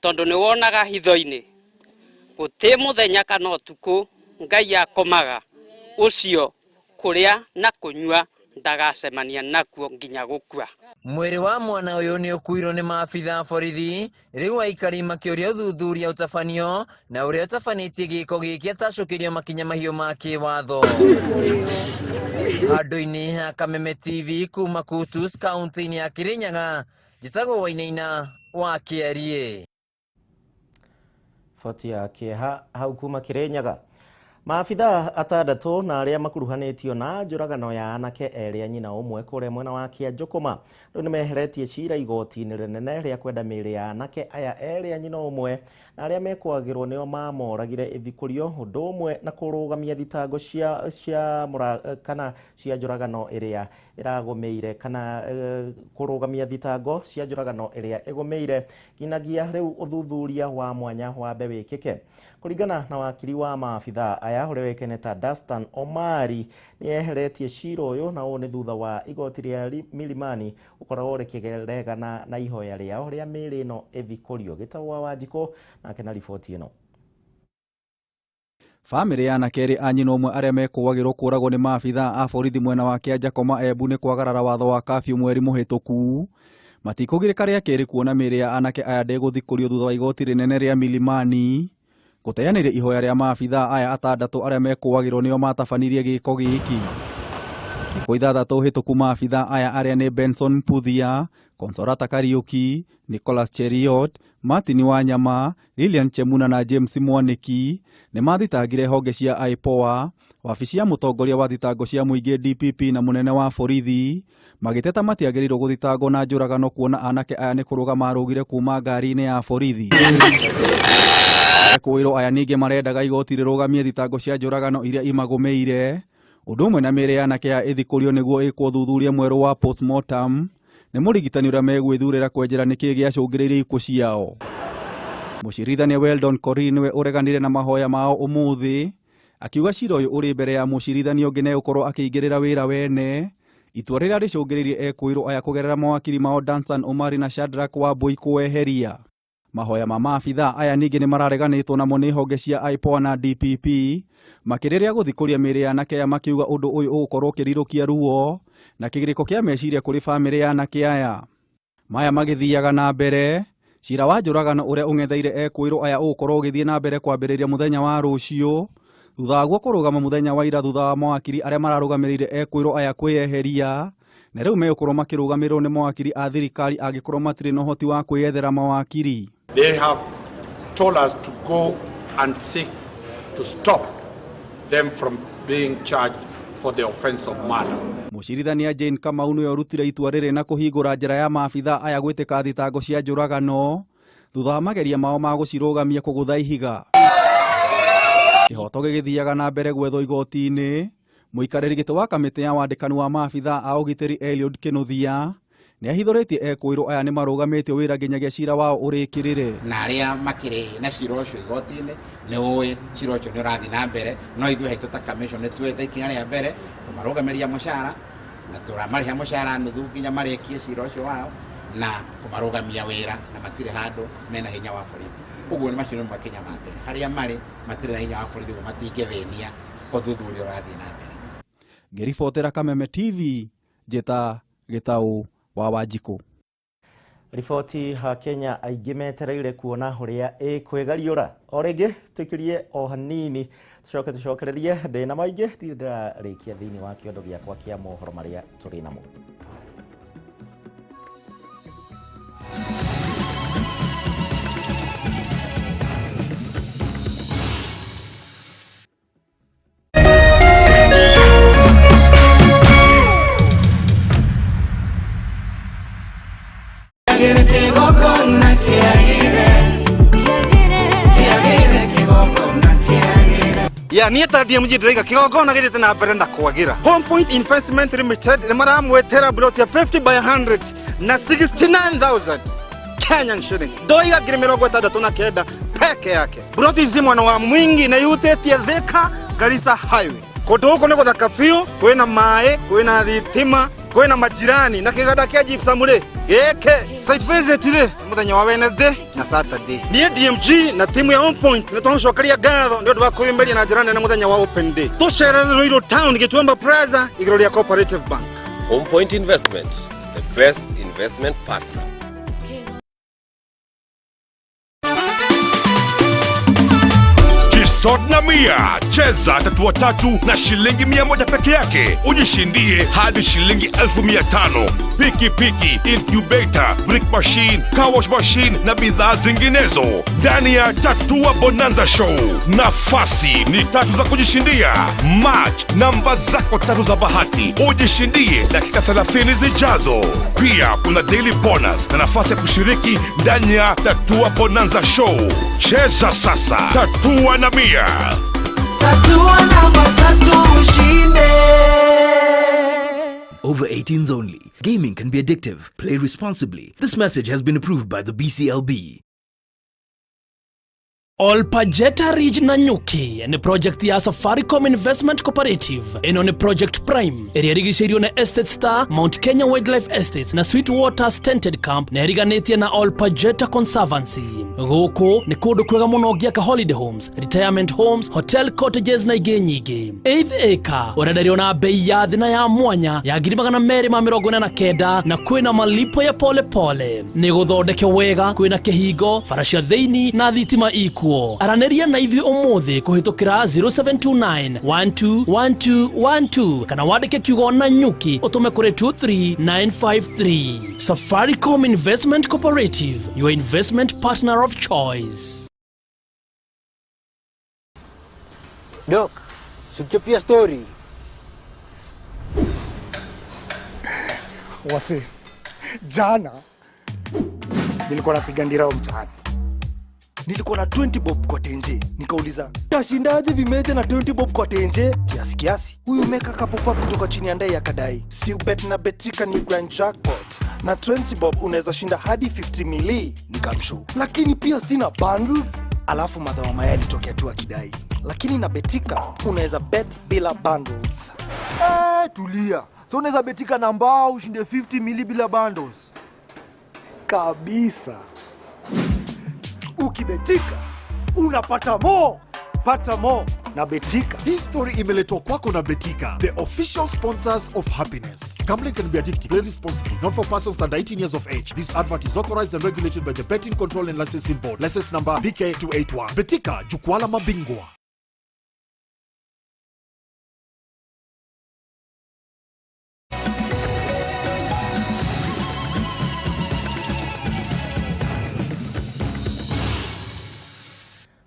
tondũ nĩ wonaga hitho-inĩ gũtĩ mũthenya kana ũtukũ Ngai akomaga, ũcio kũrĩa na kũnyua ndagacemania nakuo nginya gũkua. Mwĩrĩ wa mwana ũyũ nĩ ũkuirwo nĩ maabitha borithi, rĩu aikari makĩũria ũthuthuria ũtabanio na ũrĩa ũtabanĩtie gĩko gĩkĩ atacũkĩrio makinya mahiũ ma kĩwatho. Handũ-inĩ ha Kameme TV kuma Kutus kaunti-inĩ ya Kirinyaga, njĩtagwo Wainaina wa Kĩariĩ. Boti ya kĩeha hau kuma Kirinyaga. Maabitha 6 na arĩa makuruhanĩtio na njũragano ya anake erĩ a nyina ũmwe kũrĩa mwena wa Kĩanjũkũma rĩu nĩmeheretie cira igoti-inĩ rĩnene rĩa kwenda mĩĩrĩ ya anake aya erĩ a nyina ũmwe na arĩa mekwagĩrwo nĩo mamoragire ĩthikũrio, ũndũ ũmwe na kũrũgamia thitango cia kana cia njũragano ĩrĩa ĩragũmĩire kana kũrũgamia thitango cia njũragano ĩrĩa ĩgũmĩire nginyagia rĩu ũthuthuria wa mwanya wambe wĩkĩke. Kũringana na wakiri wa maabitha aya ũrĩa ũĩkaine ta Dastan Omari nĩ eheretie cira ũyũ, na ũũ nĩ thutha wa igoti rĩa Milimani gũkoragwo rĩkĩregana na ihoya rĩao rĩa mĩĩrĩ ĩno ĩthikũrio. Gĩtau wa Wanjikũ nake na riboti ĩno. Bamĩrĩ ya anake erĩ a nyina ũmwe arĩa mekũagĩrwo kũragwo nĩ maabitha a borithi mwena wa Kĩanjakoma Embu nĩ kwagarara watho wa kafyu mweri mũhĩtũku. Matikũgirĩka rĩa kerĩ kuona mĩĩrĩ ya anake aya ndĩgũthikũrio thutha wa igoti rĩnene rĩa Milimani gũteanĩria ihoya rĩa maabitha aya 6 arĩa mekũagĩrwo nĩo matabanirie gĩko gĩkĩ. Thikũ 6 hĩtũku maabitha aya arĩa nĩ Benson Mputhia, Consolata Kariuki, Nicholas Cheriot, Martin Wanyama, Lilian Chemuna na James Mwaniki nĩ mathitangire honge cia IPOA, wabici ya mũtongoria wa thitango cia mũingĩ DPP na mũnene wa borithi magĩteta matiagĩrĩirwo gũthitangwo na njũragano kuona anake aya nĩ kũrũga marũgire kuma ngari-inĩ ya borithi. Ekũĩrwo aya ningĩ marendaga igoti rĩrũgamie thitango cia njũragano iria imagũmĩire, ũndũ ũmwe na mĩĩrĩ ya anake aya ĩthikũrio nĩguo ĩkwo ũthuthuria mwerũ wa postmortem nĩ mũrigitani ũrĩa megwĩthurĩra kwenjera nĩkĩĩ gĩacũngĩrĩirie ikuũ ciao. Mũcirithania Weldon Korir nĩwe ũreganire na mahoya mao ũmũthĩ, akiuga cira ũyũ ũrĩ mbere ya mũcirithania ũngĩ negũkorwo akĩingĩrĩra wĩra wene. Itua rĩrĩa rĩcũngĩrĩirie ekũĩrwo aya kũgerera mawakiri mao Dansan Omari na Shadrack Wambui kũweheria. Mahoya ma maabitha aya ningĩ nĩ marareganĩtwo namo nĩ honge cia IPOA na DPP makĩrĩrĩa gũthikũria mĩĩrĩ ya anake aya makiuga ũndũ ũyũ ũgũkorwo ũkĩrirũkia ruo na kĩgirĩko kĩa meciria kũrĩ bamĩrĩ ya anake aya. Maya magĩthiaga na mbere, cira wa njũragano ũrĩa ũng'etheire ekũĩrwo aya ũgũkorwo ũgĩthiĩ na mbere kwambĩrĩria mũthenya wa rũciũ thutha waguo kũrũgama mũthenya wa ira thutha wa mawakiri arĩa mararũgamĩrĩire ekũĩrwo aya kwĩyeheria, na rĩu megũkorwo makĩrũgamĩrĩrwo nĩ mawakiri a thirikari angĩkorwo matirĩ na ũhoti wa kwĩyethera mawakiri. They have told us to go and seek to stop them from being charged for the offense of murder. Mũcirithania Jane Kamau nĩwe ũrutire itua rĩrĩ na kũhingũra njĩra ya maabitha aya gwĩtĩka thitango cia njũragano thutha wa mageria mao ma gũcirũgamia kũgũtha ihiga. Kĩhoto gĩgĩthiaga na mbere gwethwo igoti-inĩ, mũikarĩri gĩtĩ wa kamĩtĩ ya wandĩkani wa maabitha a ũgitĩri Eliud Kĩnuthia nĩ ahithũrĩtie ekũĩrwo aya nĩ marũgamĩtio wĩra nginyagia cira wao ũrĩkĩrĩre. Na arĩa makĩrĩ na cira ũcio igoti-inĩ nĩ ũĩ cira ũcio nĩ ũrathiĩ na mbere, no ithuĩ haitũ ta commission nĩ tuoete ikinya rĩa mbere kũmarũgamĩria mũcara na tũramarĩha mũcara nuthu nginya marĩkie cira ũcio wao na kũmarũgamia wĩra, na matirĩ handũ mena hinya wa borithi. Ũguo nĩ macio nĩ makinya ma mbere, harĩa marĩ matirĩ na hinya wa borithi, ũguo matingĩthĩnia ũthuthuria ũrathiĩ na mbere. Ngĩribotera Kameme TV, njĩta Gĩtaũ wa Wanjikũ. Riboti ha Kenya aingĩ metereire kuona ũrĩa ĩkwĩgariũra. O rĩngĩ tũikĩrie o hanini tũcoke tũcokererie ndĩna maingĩ ndirĩ ndĩrarĩkia thĩinĩ wa kĩondo gĩakwa kĩa mohoro marĩa tũrĩ namo. Ya niĩ ta DMG ndĩraiga kĩgongona gĩthiĩte na mbere na kwagira. Home Point Investment Limited nĩ maramwetera plot ya 50 by 100 na 69,000 Kenyan shillings. Ndoiga 69,000 peke yake. Plot ici mwena wa mwingi na yutĩtie Thika Garissa Highway. Kũndũ gũkũ nĩ gũthaka biũ, kwĩna maĩ, kwĩna thitima, kwĩna majirani na kĩganda kĩa gypsum rĩ gĩkĩ. Site visit rĩ mũthenya wa Wednesday na Saturday. Niĩ DMG na timu ya Home Point nĩ tũramũcokeria ngatho nĩ ũndũ wa kwĩyumĩria na njĩra nene mũthenya wa Open Day. Tũcerere Ruiru Town, Gĩtuamba Plaza, igũrũ rĩa Cooperative Bank. Home Point Investment, the best investment partner. Jisod na Mia, cheza tatua tatu na shilingi 100 peke yake, ujishindie hadi shilingi 500,000. Piki piki, incubator, brick machine, car wash machine na bidhaa zinginezo ndani ya Tatua Bonanza Show. Nafasi ni tatu za kujishindia. Match namba zako tatu za bahati ujishindie dakika 30 zijazo. Pia kuna daily bonus na nafasi ya kushiriki ndani ya Tatua Bonanza Show. Cheza sasa, Tatua na Mia. Tatua namba tatu ushinde. Over 18s only. Gaming can be addictive. Play responsibly. This message has been approved by the BCLB. Olpajeta Ridge Nanyuki ni project ya Safaricom Investment Cooperative. Ĩno nĩ Project Prime ĩrĩa ĩrigicĩirio nĩ Estate Star, Mount Kenya Wildlife Estates na Sweetwaters Tented Camp na ĩriganĩtie na Olpajeta Conservancy. Gũkũ nĩ kũndũ kwega mũno ũngĩaka holiday homes, retirement homes, hotel cottages na ingĩ nyingĩ. Eighth acre ũrenderio na bei ya thĩ na ya mwanya ya 249,000 na kwĩna malipo ya pole pole. Nĩ gũthondeke wega, kwĩna kĩhingo, bara cia thĩinĩ na thitima ikuo. Aranĩria na ithuĩ ũmũthĩ kũhĩtũkĩra 0729 121212 kana wandĩke kiugo Nanyuki ũtũme kũrĩ 23953. Safaricom Investment Cooperative, your investment partner of choice. Dok, sichapia story. Wase, jana nilikuwa napiga ndirao mtaani. Nilikuwa na 20 bob kwa tenje. Nikauliza, tashindaje vimeja na 20 bob kwa tenje? Kiasi kiasi. Huyu meka kapopa kutoka chini ya ndai akadai. Si ubet na betika ni grand jackpot. Na 20 bob unaweza shinda hadi 50 mili. Nikamshow. Lakini pia sina bundles. Alafu madhawa maya alitokea tu akidai. Lakini na betika unaweza bet bila bundles. Tulia. So unaweza betika na mbao ushinde 50 mili bila bundles. Kabisa. Ukibetika unapata mo, pata mo na Betika. Hii story imeletwa kwako na Betika, the official sponsors of happiness. Gambling can be addictive. Play responsibly. Not for persons under 18 years of age. This advert is authorized and regulated by the Betting Control and Licensing Board. License number BK281. Betika, jukwaa la mabingwa.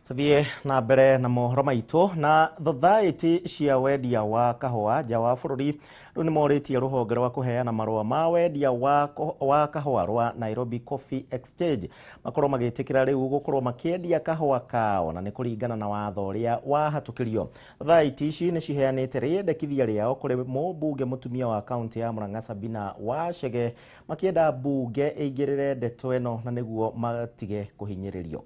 Tuthiĩ na mbere na mohoro maitũ na thothaitĩ cia wendia wa kahũa nja wa bũrũri rĩu nĩ morĩtie rũhonge rwa kũheana marũa ma wendia wa kahũa rwa Nairobi Coffee Exchange makorwo magĩtĩkĩra rĩu gũkorwo makĩendia kahũa kao na nĩ kũringana na watho ũrĩa wahatũkirio. Thothaitĩ ici nĩ ciheanĩte rĩendekithia rĩao kũrĩ mũmbunge mũtumia wa kaũntĩ ya Murang'a Sabina Wachege makĩenda mbunge ĩingĩrĩre ndeto ĩno na nĩguo matige kũhinyĩrĩrio.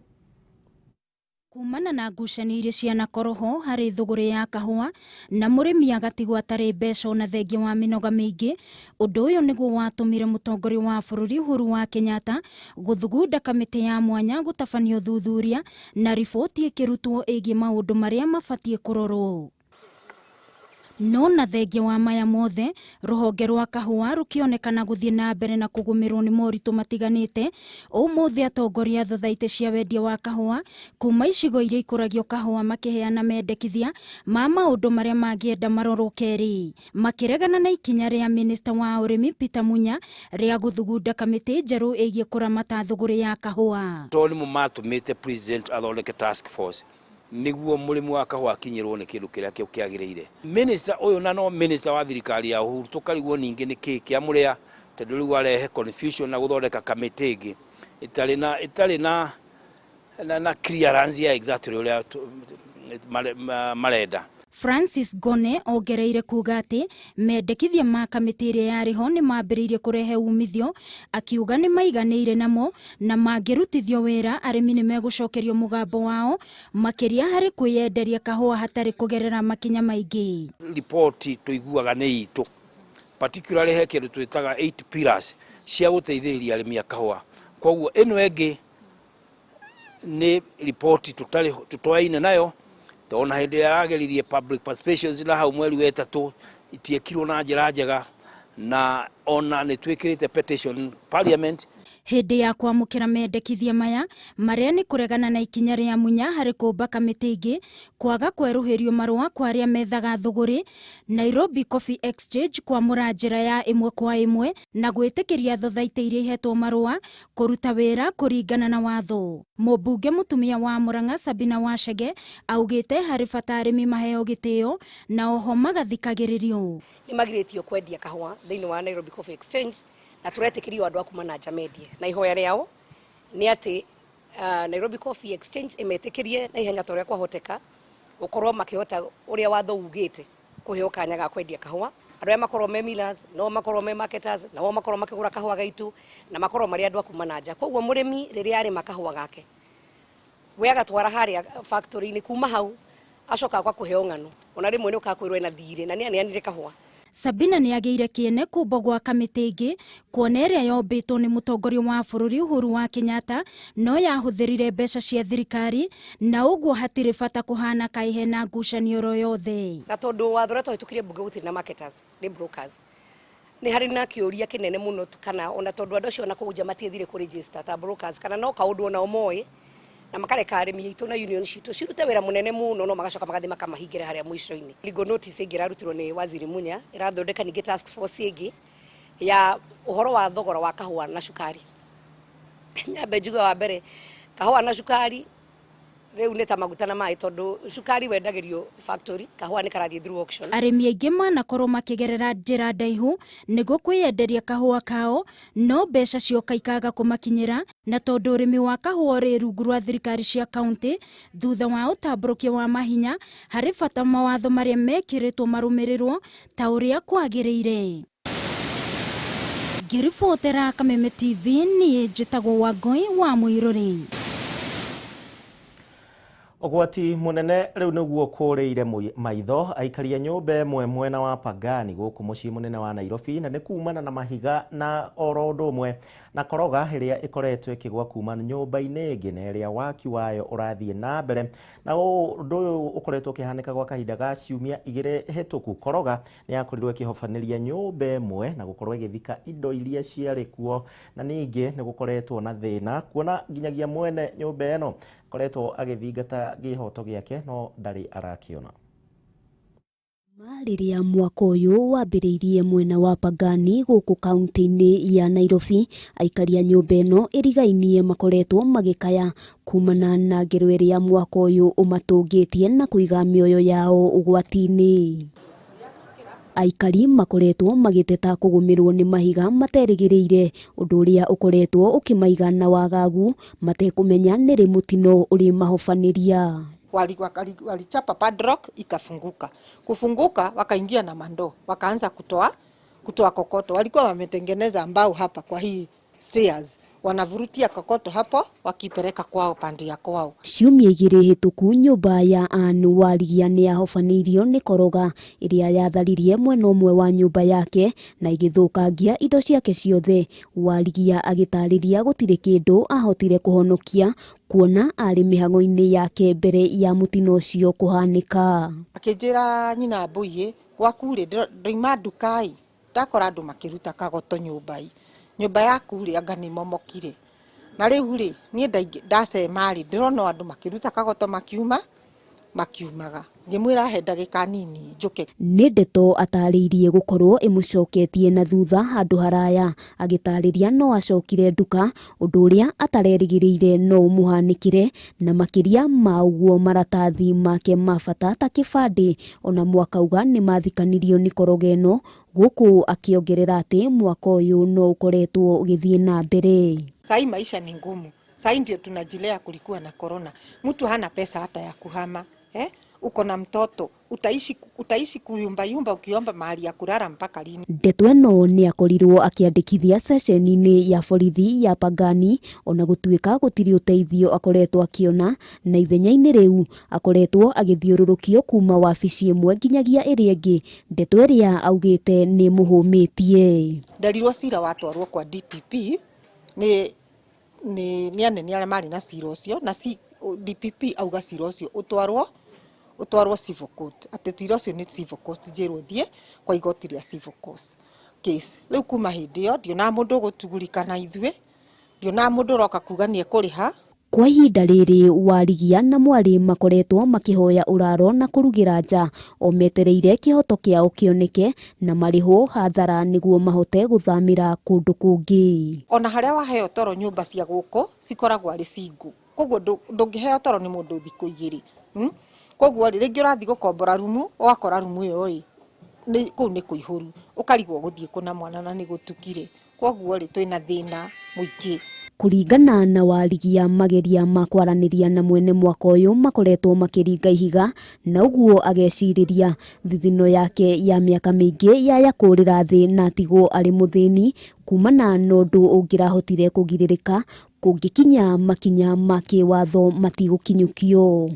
Kumana na ngucanio iria cianakorwo ho harĩ thũgũrĩ ya kahũa na mũrĩmi agatigwo atarĩ mbeca ona thengia wa mĩnoga mĩingĩ, ũndũ ũyũ nĩguo watũmire mũtongoria wa bũrũri Uhuru wa Kenyatta gũthugunda kamĩtĩ ya mwanya gũtabania ũthuthuria na riboti ĩkĩrutwo ĩgiĩ maũndũ marĩa mabatiĩ kũrorwo. No na thengia wa maya mothe, rũhonge rwa kahũa rũkĩonekana gũthiĩ na mbere na kũgũmĩrwo nĩ moritũ matiganĩte. Ũmũthĩ atongoria a thothaitĩ cia wendia wa kahũa kuma icigo iria ikũragio kahũa makĩheana mendekithia ma maũndũ marĩa mangĩenda marorwo kerĩ, makĩregana na ikinya rĩa minista wa ũrĩmi Peter Munya rĩa gũthugunda kamĩtĩ njerũ ĩgiĩ kũramata thũgũrĩ ya kahũa. Tondũ nĩmo matũmĩte president athondeke task force niguo mũrĩmi wa kahũa akinyĩrwo nĩ kĩndũ kĩrĩa kĩagĩrĩire. Minister ũyũ na no minister wa thirikari ya Uhuru tũkarigwo ningĩ nĩ kĩĩ kĩamũrĩa tondũ rĩu arehe confusion na gũthondeka kamĩtĩ ĩngĩ ĩtarĩ na clearance ya exactly ũrĩa marenda. Francis Gone ongereire kuga atĩ mendekithia ma kamĩtĩ ĩrĩa yarĩ ho nĩ mambĩrĩirie kũrehe umithio, akiuga nĩ maiganĩire namo na mangĩrutithio wĩra arĩmi nĩ megũcokerio mũgambo wao makĩria harĩ kwĩyenderia kahũa hatarĩ kũgerera makinya maingĩ. Ripoti tũiguaga nĩ itũ, particularly he kĩndũ twĩtaga 8 pillars cia gũteithĩrĩria arĩmi a kahũa. Koguo ĩno ĩngĩ nĩ ripoti tũtoaine nayo, tondũ hĩndĩ ĩrĩa yageririe public participations na hau mweri wa ĩtatũ itiekirwo na njĩra njega, na ona nĩ twĩkĩrĩte petition parliament. Hĩndĩ ya kwamũkĩra mendekithia maya marĩa nĩ kũregana na ikinya rĩa Munya harĩ kũmba kamĩtĩ ĩngĩ, kwaga kwerũhĩrio marũa kwa arĩa methaga thũgũrĩ, Nairobi Coffee Exchange kwamũra njĩra ya ĩmwe kwa ĩmwe na gwĩtĩkĩria thothaitĩ iria ihetwo marũa kũruta wĩra kũringana na watho. Mũmbunge mũtumia wa Murang'a Sabina Wachege augĩte harĩ bata arĩmi maheo gĩtĩo na oho magathikagĩrĩrio. Nĩ magirĩtio kwendia kahũa thĩinĩ wa Nairobi Coffee Exchange na tũretĩkĩrio andũ a kuma na nja mendie, na ihoya rĩao nĩ atĩ Nairobi Coffee Exchange ĩmetĩkĩrie na ihenya ta ũrĩa kwahoteka gũkorwo makĩhota ũrĩa watho ugĩte kũheo kanya ga kwendia kahũa. Andũ arĩa makorwo me millers, no makorwo me marketers, nao makorwo makĩgũra kahũa gaitũ na makorwo marĩ andũ a kuma na nja. Koguo mũrĩmi rĩrĩa arĩma kahũa gake we agatwara harĩa factory-inĩ, kuma hau acoka gwa kũheo ng'ano, ona rĩmwe nĩ ũkakwĩrwo ena thirĩ na nĩ aneanire kahũa. Sabina nĩ agĩire kĩene kũmbwo gwa kamĩtĩ ĩngĩ kuona ĩrĩa yombĩtwo nĩ mũtongoria wa bũrũri Uhuru wa Kenyatta no yahũthĩrire mbeca cia thirikari na ũguo hatirĩ bata kũhana kaĩ hena ngucanio oro yothe. Na tondũ watho ũrĩa twahĩtũkirie mbunge gũtirĩ na marketers, nĩ brokers, nĩ harĩ na kĩũria kĩnene mũno kana ona tondũ andũ acio ona kũu nja matiethire kũ register ta brokers kana no kaũndũ onao moĩ na makareka arĩmi aitũ na union citũ cirute wĩra mũnene mũno, no magacoka magathiĩ makamahingĩra harĩa mũico-inĩ. Legal notice ĩngĩ ĩrarutirwo nĩ Waziri Munya ĩrathondeka ningĩ task force ĩngĩ ya ũhoro wa thogora wa kahũa na cukari. Nyambe njuge wa mbere, kahũa na cukari rĩu nĩ ta maguta na maĩ, tondũ cukari wendagĩrio factory, kahũa nĩ karathiĩ through auction. Arĩmi aingĩ manakorwo makĩgerera njĩra ndaihu nĩguo kwĩyenderia kahũa kao, no mbeca cioka ikaga kũmakinyĩra, na tondũ ũrĩmi wa kahũa ũrĩ rungu rwa thirikari cia kaunti thutha wa ũtambũrũkia wa mahinya, harĩ bata mawatho marĩa mekĩrĩtwo marũmĩrĩrwo ta ũrĩa kwagĩrĩire. Ngĩribotera Kameme TV, niĩ njĩtagwo Wangũi wa Mũirũrĩ. Ũgwati mũnene rĩu nĩguo kũrĩire maitho aikaria nyũmba ĩmwe mwena wa Pangani gũkũ mũciĩ mũnene wa Nairobi, na nĩ kumana na mahiga na oro ũndũ ũmwe na koroga ĩrĩa ĩkoretwo ĩkĩgwa kuma nyũmba-inĩ ĩngĩ na ĩrĩa waki wayo ũrathiĩ na mbere, na ũndũ ũyũ ũkoretwo ũkĩhanĩka gwa kahinda ga ciumia igĩrĩ hĩtũku. Koroga nĩ yakorirwo ĩkĩhobanĩria nyũmba ĩmwe na gũkorwo ĩgĩthika indo iria ciarĩ kuo, na ningĩ nĩ gũkoretwo na thĩna kuona nginyagia mwene nyũmba ĩno koretwo agĩthingata kĩhoto gĩake no ndarĩ arakĩona. Rĩrĩa mwaka ũyũ wambĩrĩirie mwena wa Pangani gũkũ kaunti-inĩ ya Nairobi, aikari a nyũmba ĩno ĩrigainie makoretwo magĩkaya kumana na ngero ĩrĩa mwaka ũyũ ũmatũngĩtie na kũiga mĩoyo yao ũgwati-inĩ. Aikari makoretwo magĩteta kũgũmĩrwo nĩ mahiga materĩgĩrĩire, ũndũ ũrĩa ũkoretwo ũkĩmaiga na wagagu matekũmenya nĩrĩ mũtino ũrĩ mahobanĩria. Walichapa padlock ikafunguka. Kufunguka wakaingia na mandoo, wakaanza kutoa kokoto. Walikuwa wametengeneza mbao hapa kwa hii stairs, wanavurutia kokoto hapo wakipeleka kwao pande ya kwao. Ciumia igĩrĩ hĩtũku nyũmba ya Ann Warigia nĩ yahobanĩirio nĩ koroga ĩrĩa yatharirie mwena ũmwe wa nyũmba yake na ĩgĩthũkangia indo ciake ciothe. Warigia agĩtarĩria gũtirĩ kĩndũ ahotire kũhonokia kuona arĩ mĩhang'o-inĩ yake mbere ya mũtino ũcio kũhanĩka. Akĩnjĩra nyina mbũi gwaku rĩ ndoima ndukai ndakora andũ makĩruta kagoto nyũmba-i nyũmba yaku rĩ anga nĩ momokire, na rĩu rĩ niĩ ndacema rĩ ndĩrona andũ makĩruta kagoto makiuma makiumaga, ngĩmwĩra he ndagĩka nini njũke. Nĩ ndeto atarĩirie gũkorwo ĩmũcoketie na thutha handũ haraya, agĩtarĩria no acokire nduka ũndũ ũrĩa atarerĩgĩrĩire no ũmũhanĩkĩre, na makĩria ma ũguo maratathi make ma bata ta kĩbandĩ ona mwakauga nĩ mathikanirio nĩ koroga ĩno, gũkũ akĩongerera atĩ mwaka ũyũ no ũkoretwo ũgĩthiĩ na mbere. Sai maisha ni ngumu, sai ndio tunajilea, kulikuwa na corona, mtu hana pesa hata ya kuhama. Uko na mtoto, utaishi kuyumbayumba ukiomba mahali ya kulala mpaka lini? Ndeto ĩno nĩ akorirwo akĩandĩkithia ceceni-inĩ ya borithi ya Pangani ona gũtuĩka gũtirĩ ũteithio akoretwo akĩona, na ithenya-inĩ rĩu akoretwo agĩthiũrũrũkio kuma wabici ĩmwe nginyagia ĩrĩa ĩngĩ, ndeto ĩrĩa augĩte nĩ mũhũmĩtie. Nderirwo cira watwarwo kwa DPP nĩ anene arĩa marĩ na cira ũcio, na DPP auga cira ũcio ũtwarwo civil court, atĩ cira ũcio nĩ civil court, njĩrwo thiĩ kwa igoti rĩa civil court case. Rĩu kuma hĩndĩ ĩyo ndionaga mũndũ ũgũtugurika na ithuĩ, ndionaga mũndũ ũroka kuga nĩ ekũrĩha. Kwa ihinda rĩrĩ Warigia na mwarĩ makoretwo makĩhoya ũraro na kũrugĩra nja o metereire kĩhoto kĩao kĩoneke na marĩhwo hathara nĩguo mahote gũthamĩra kũndũ kũngĩ. Ona harĩa waheo toro nyũmba cia gũkũ cikoragwo arĩ single, koguo ndũngĩheo toro nĩ mũndũ thikũ igĩrĩ. Koguo rĩ, rĩngĩ ũrathiĩ gũkombora rumu, ũgakora rumu ĩyo ĩ kũu nĩ kũihũru, ũkarigwo gũthiĩ kũna mwana na nĩ gũtukire. Koguo rĩ, twĩna thĩna mũingĩ. Kũringana na Warigia, mageria ma kwaranĩria na mwene mwako ũyũ makoretwo makĩringa ihiga, na ũguo agecirĩria thithino yake ya mĩaka mĩingĩ yaya kũrĩra thĩ na atigwo arĩ mũthĩni kumana na ũndũ ũngĩrahotire kũgirĩrĩka kũngĩkinya makinya ma kĩwatho matigũkinyũkio.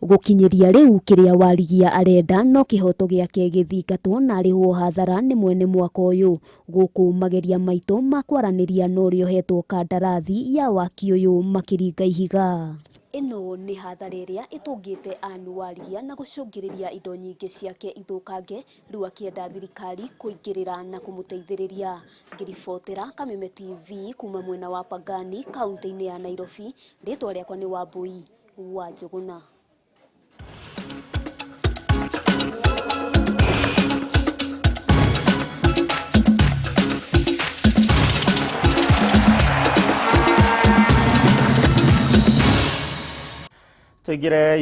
Gũkinyĩria rĩu kĩrĩa Warigia arenda no kĩhoto gĩake gĩthingatwo na arĩhwo hathara nĩ mwene mwako ũyũ. Gũkũ mageria maitũ ma kwaranĩria na ũrĩa ũhetwo kandarathi ya waki ũyũ makĩringa ihiga. Ĩno nĩ hathara ĩrĩa ĩtũngĩte Anne Warigia na gũcũngĩrĩria indo nyingĩ ciake ithũkange, rĩu akĩenda thirikari kũingĩrĩra na kũmũteithĩrĩria. Ngĩribotera Kameme TV kuma mwena wa Pangani kaunti-inĩ ya Nairobi, rĩtwa rĩakwa nĩ Wambui wa Njũgũna. Tuingire.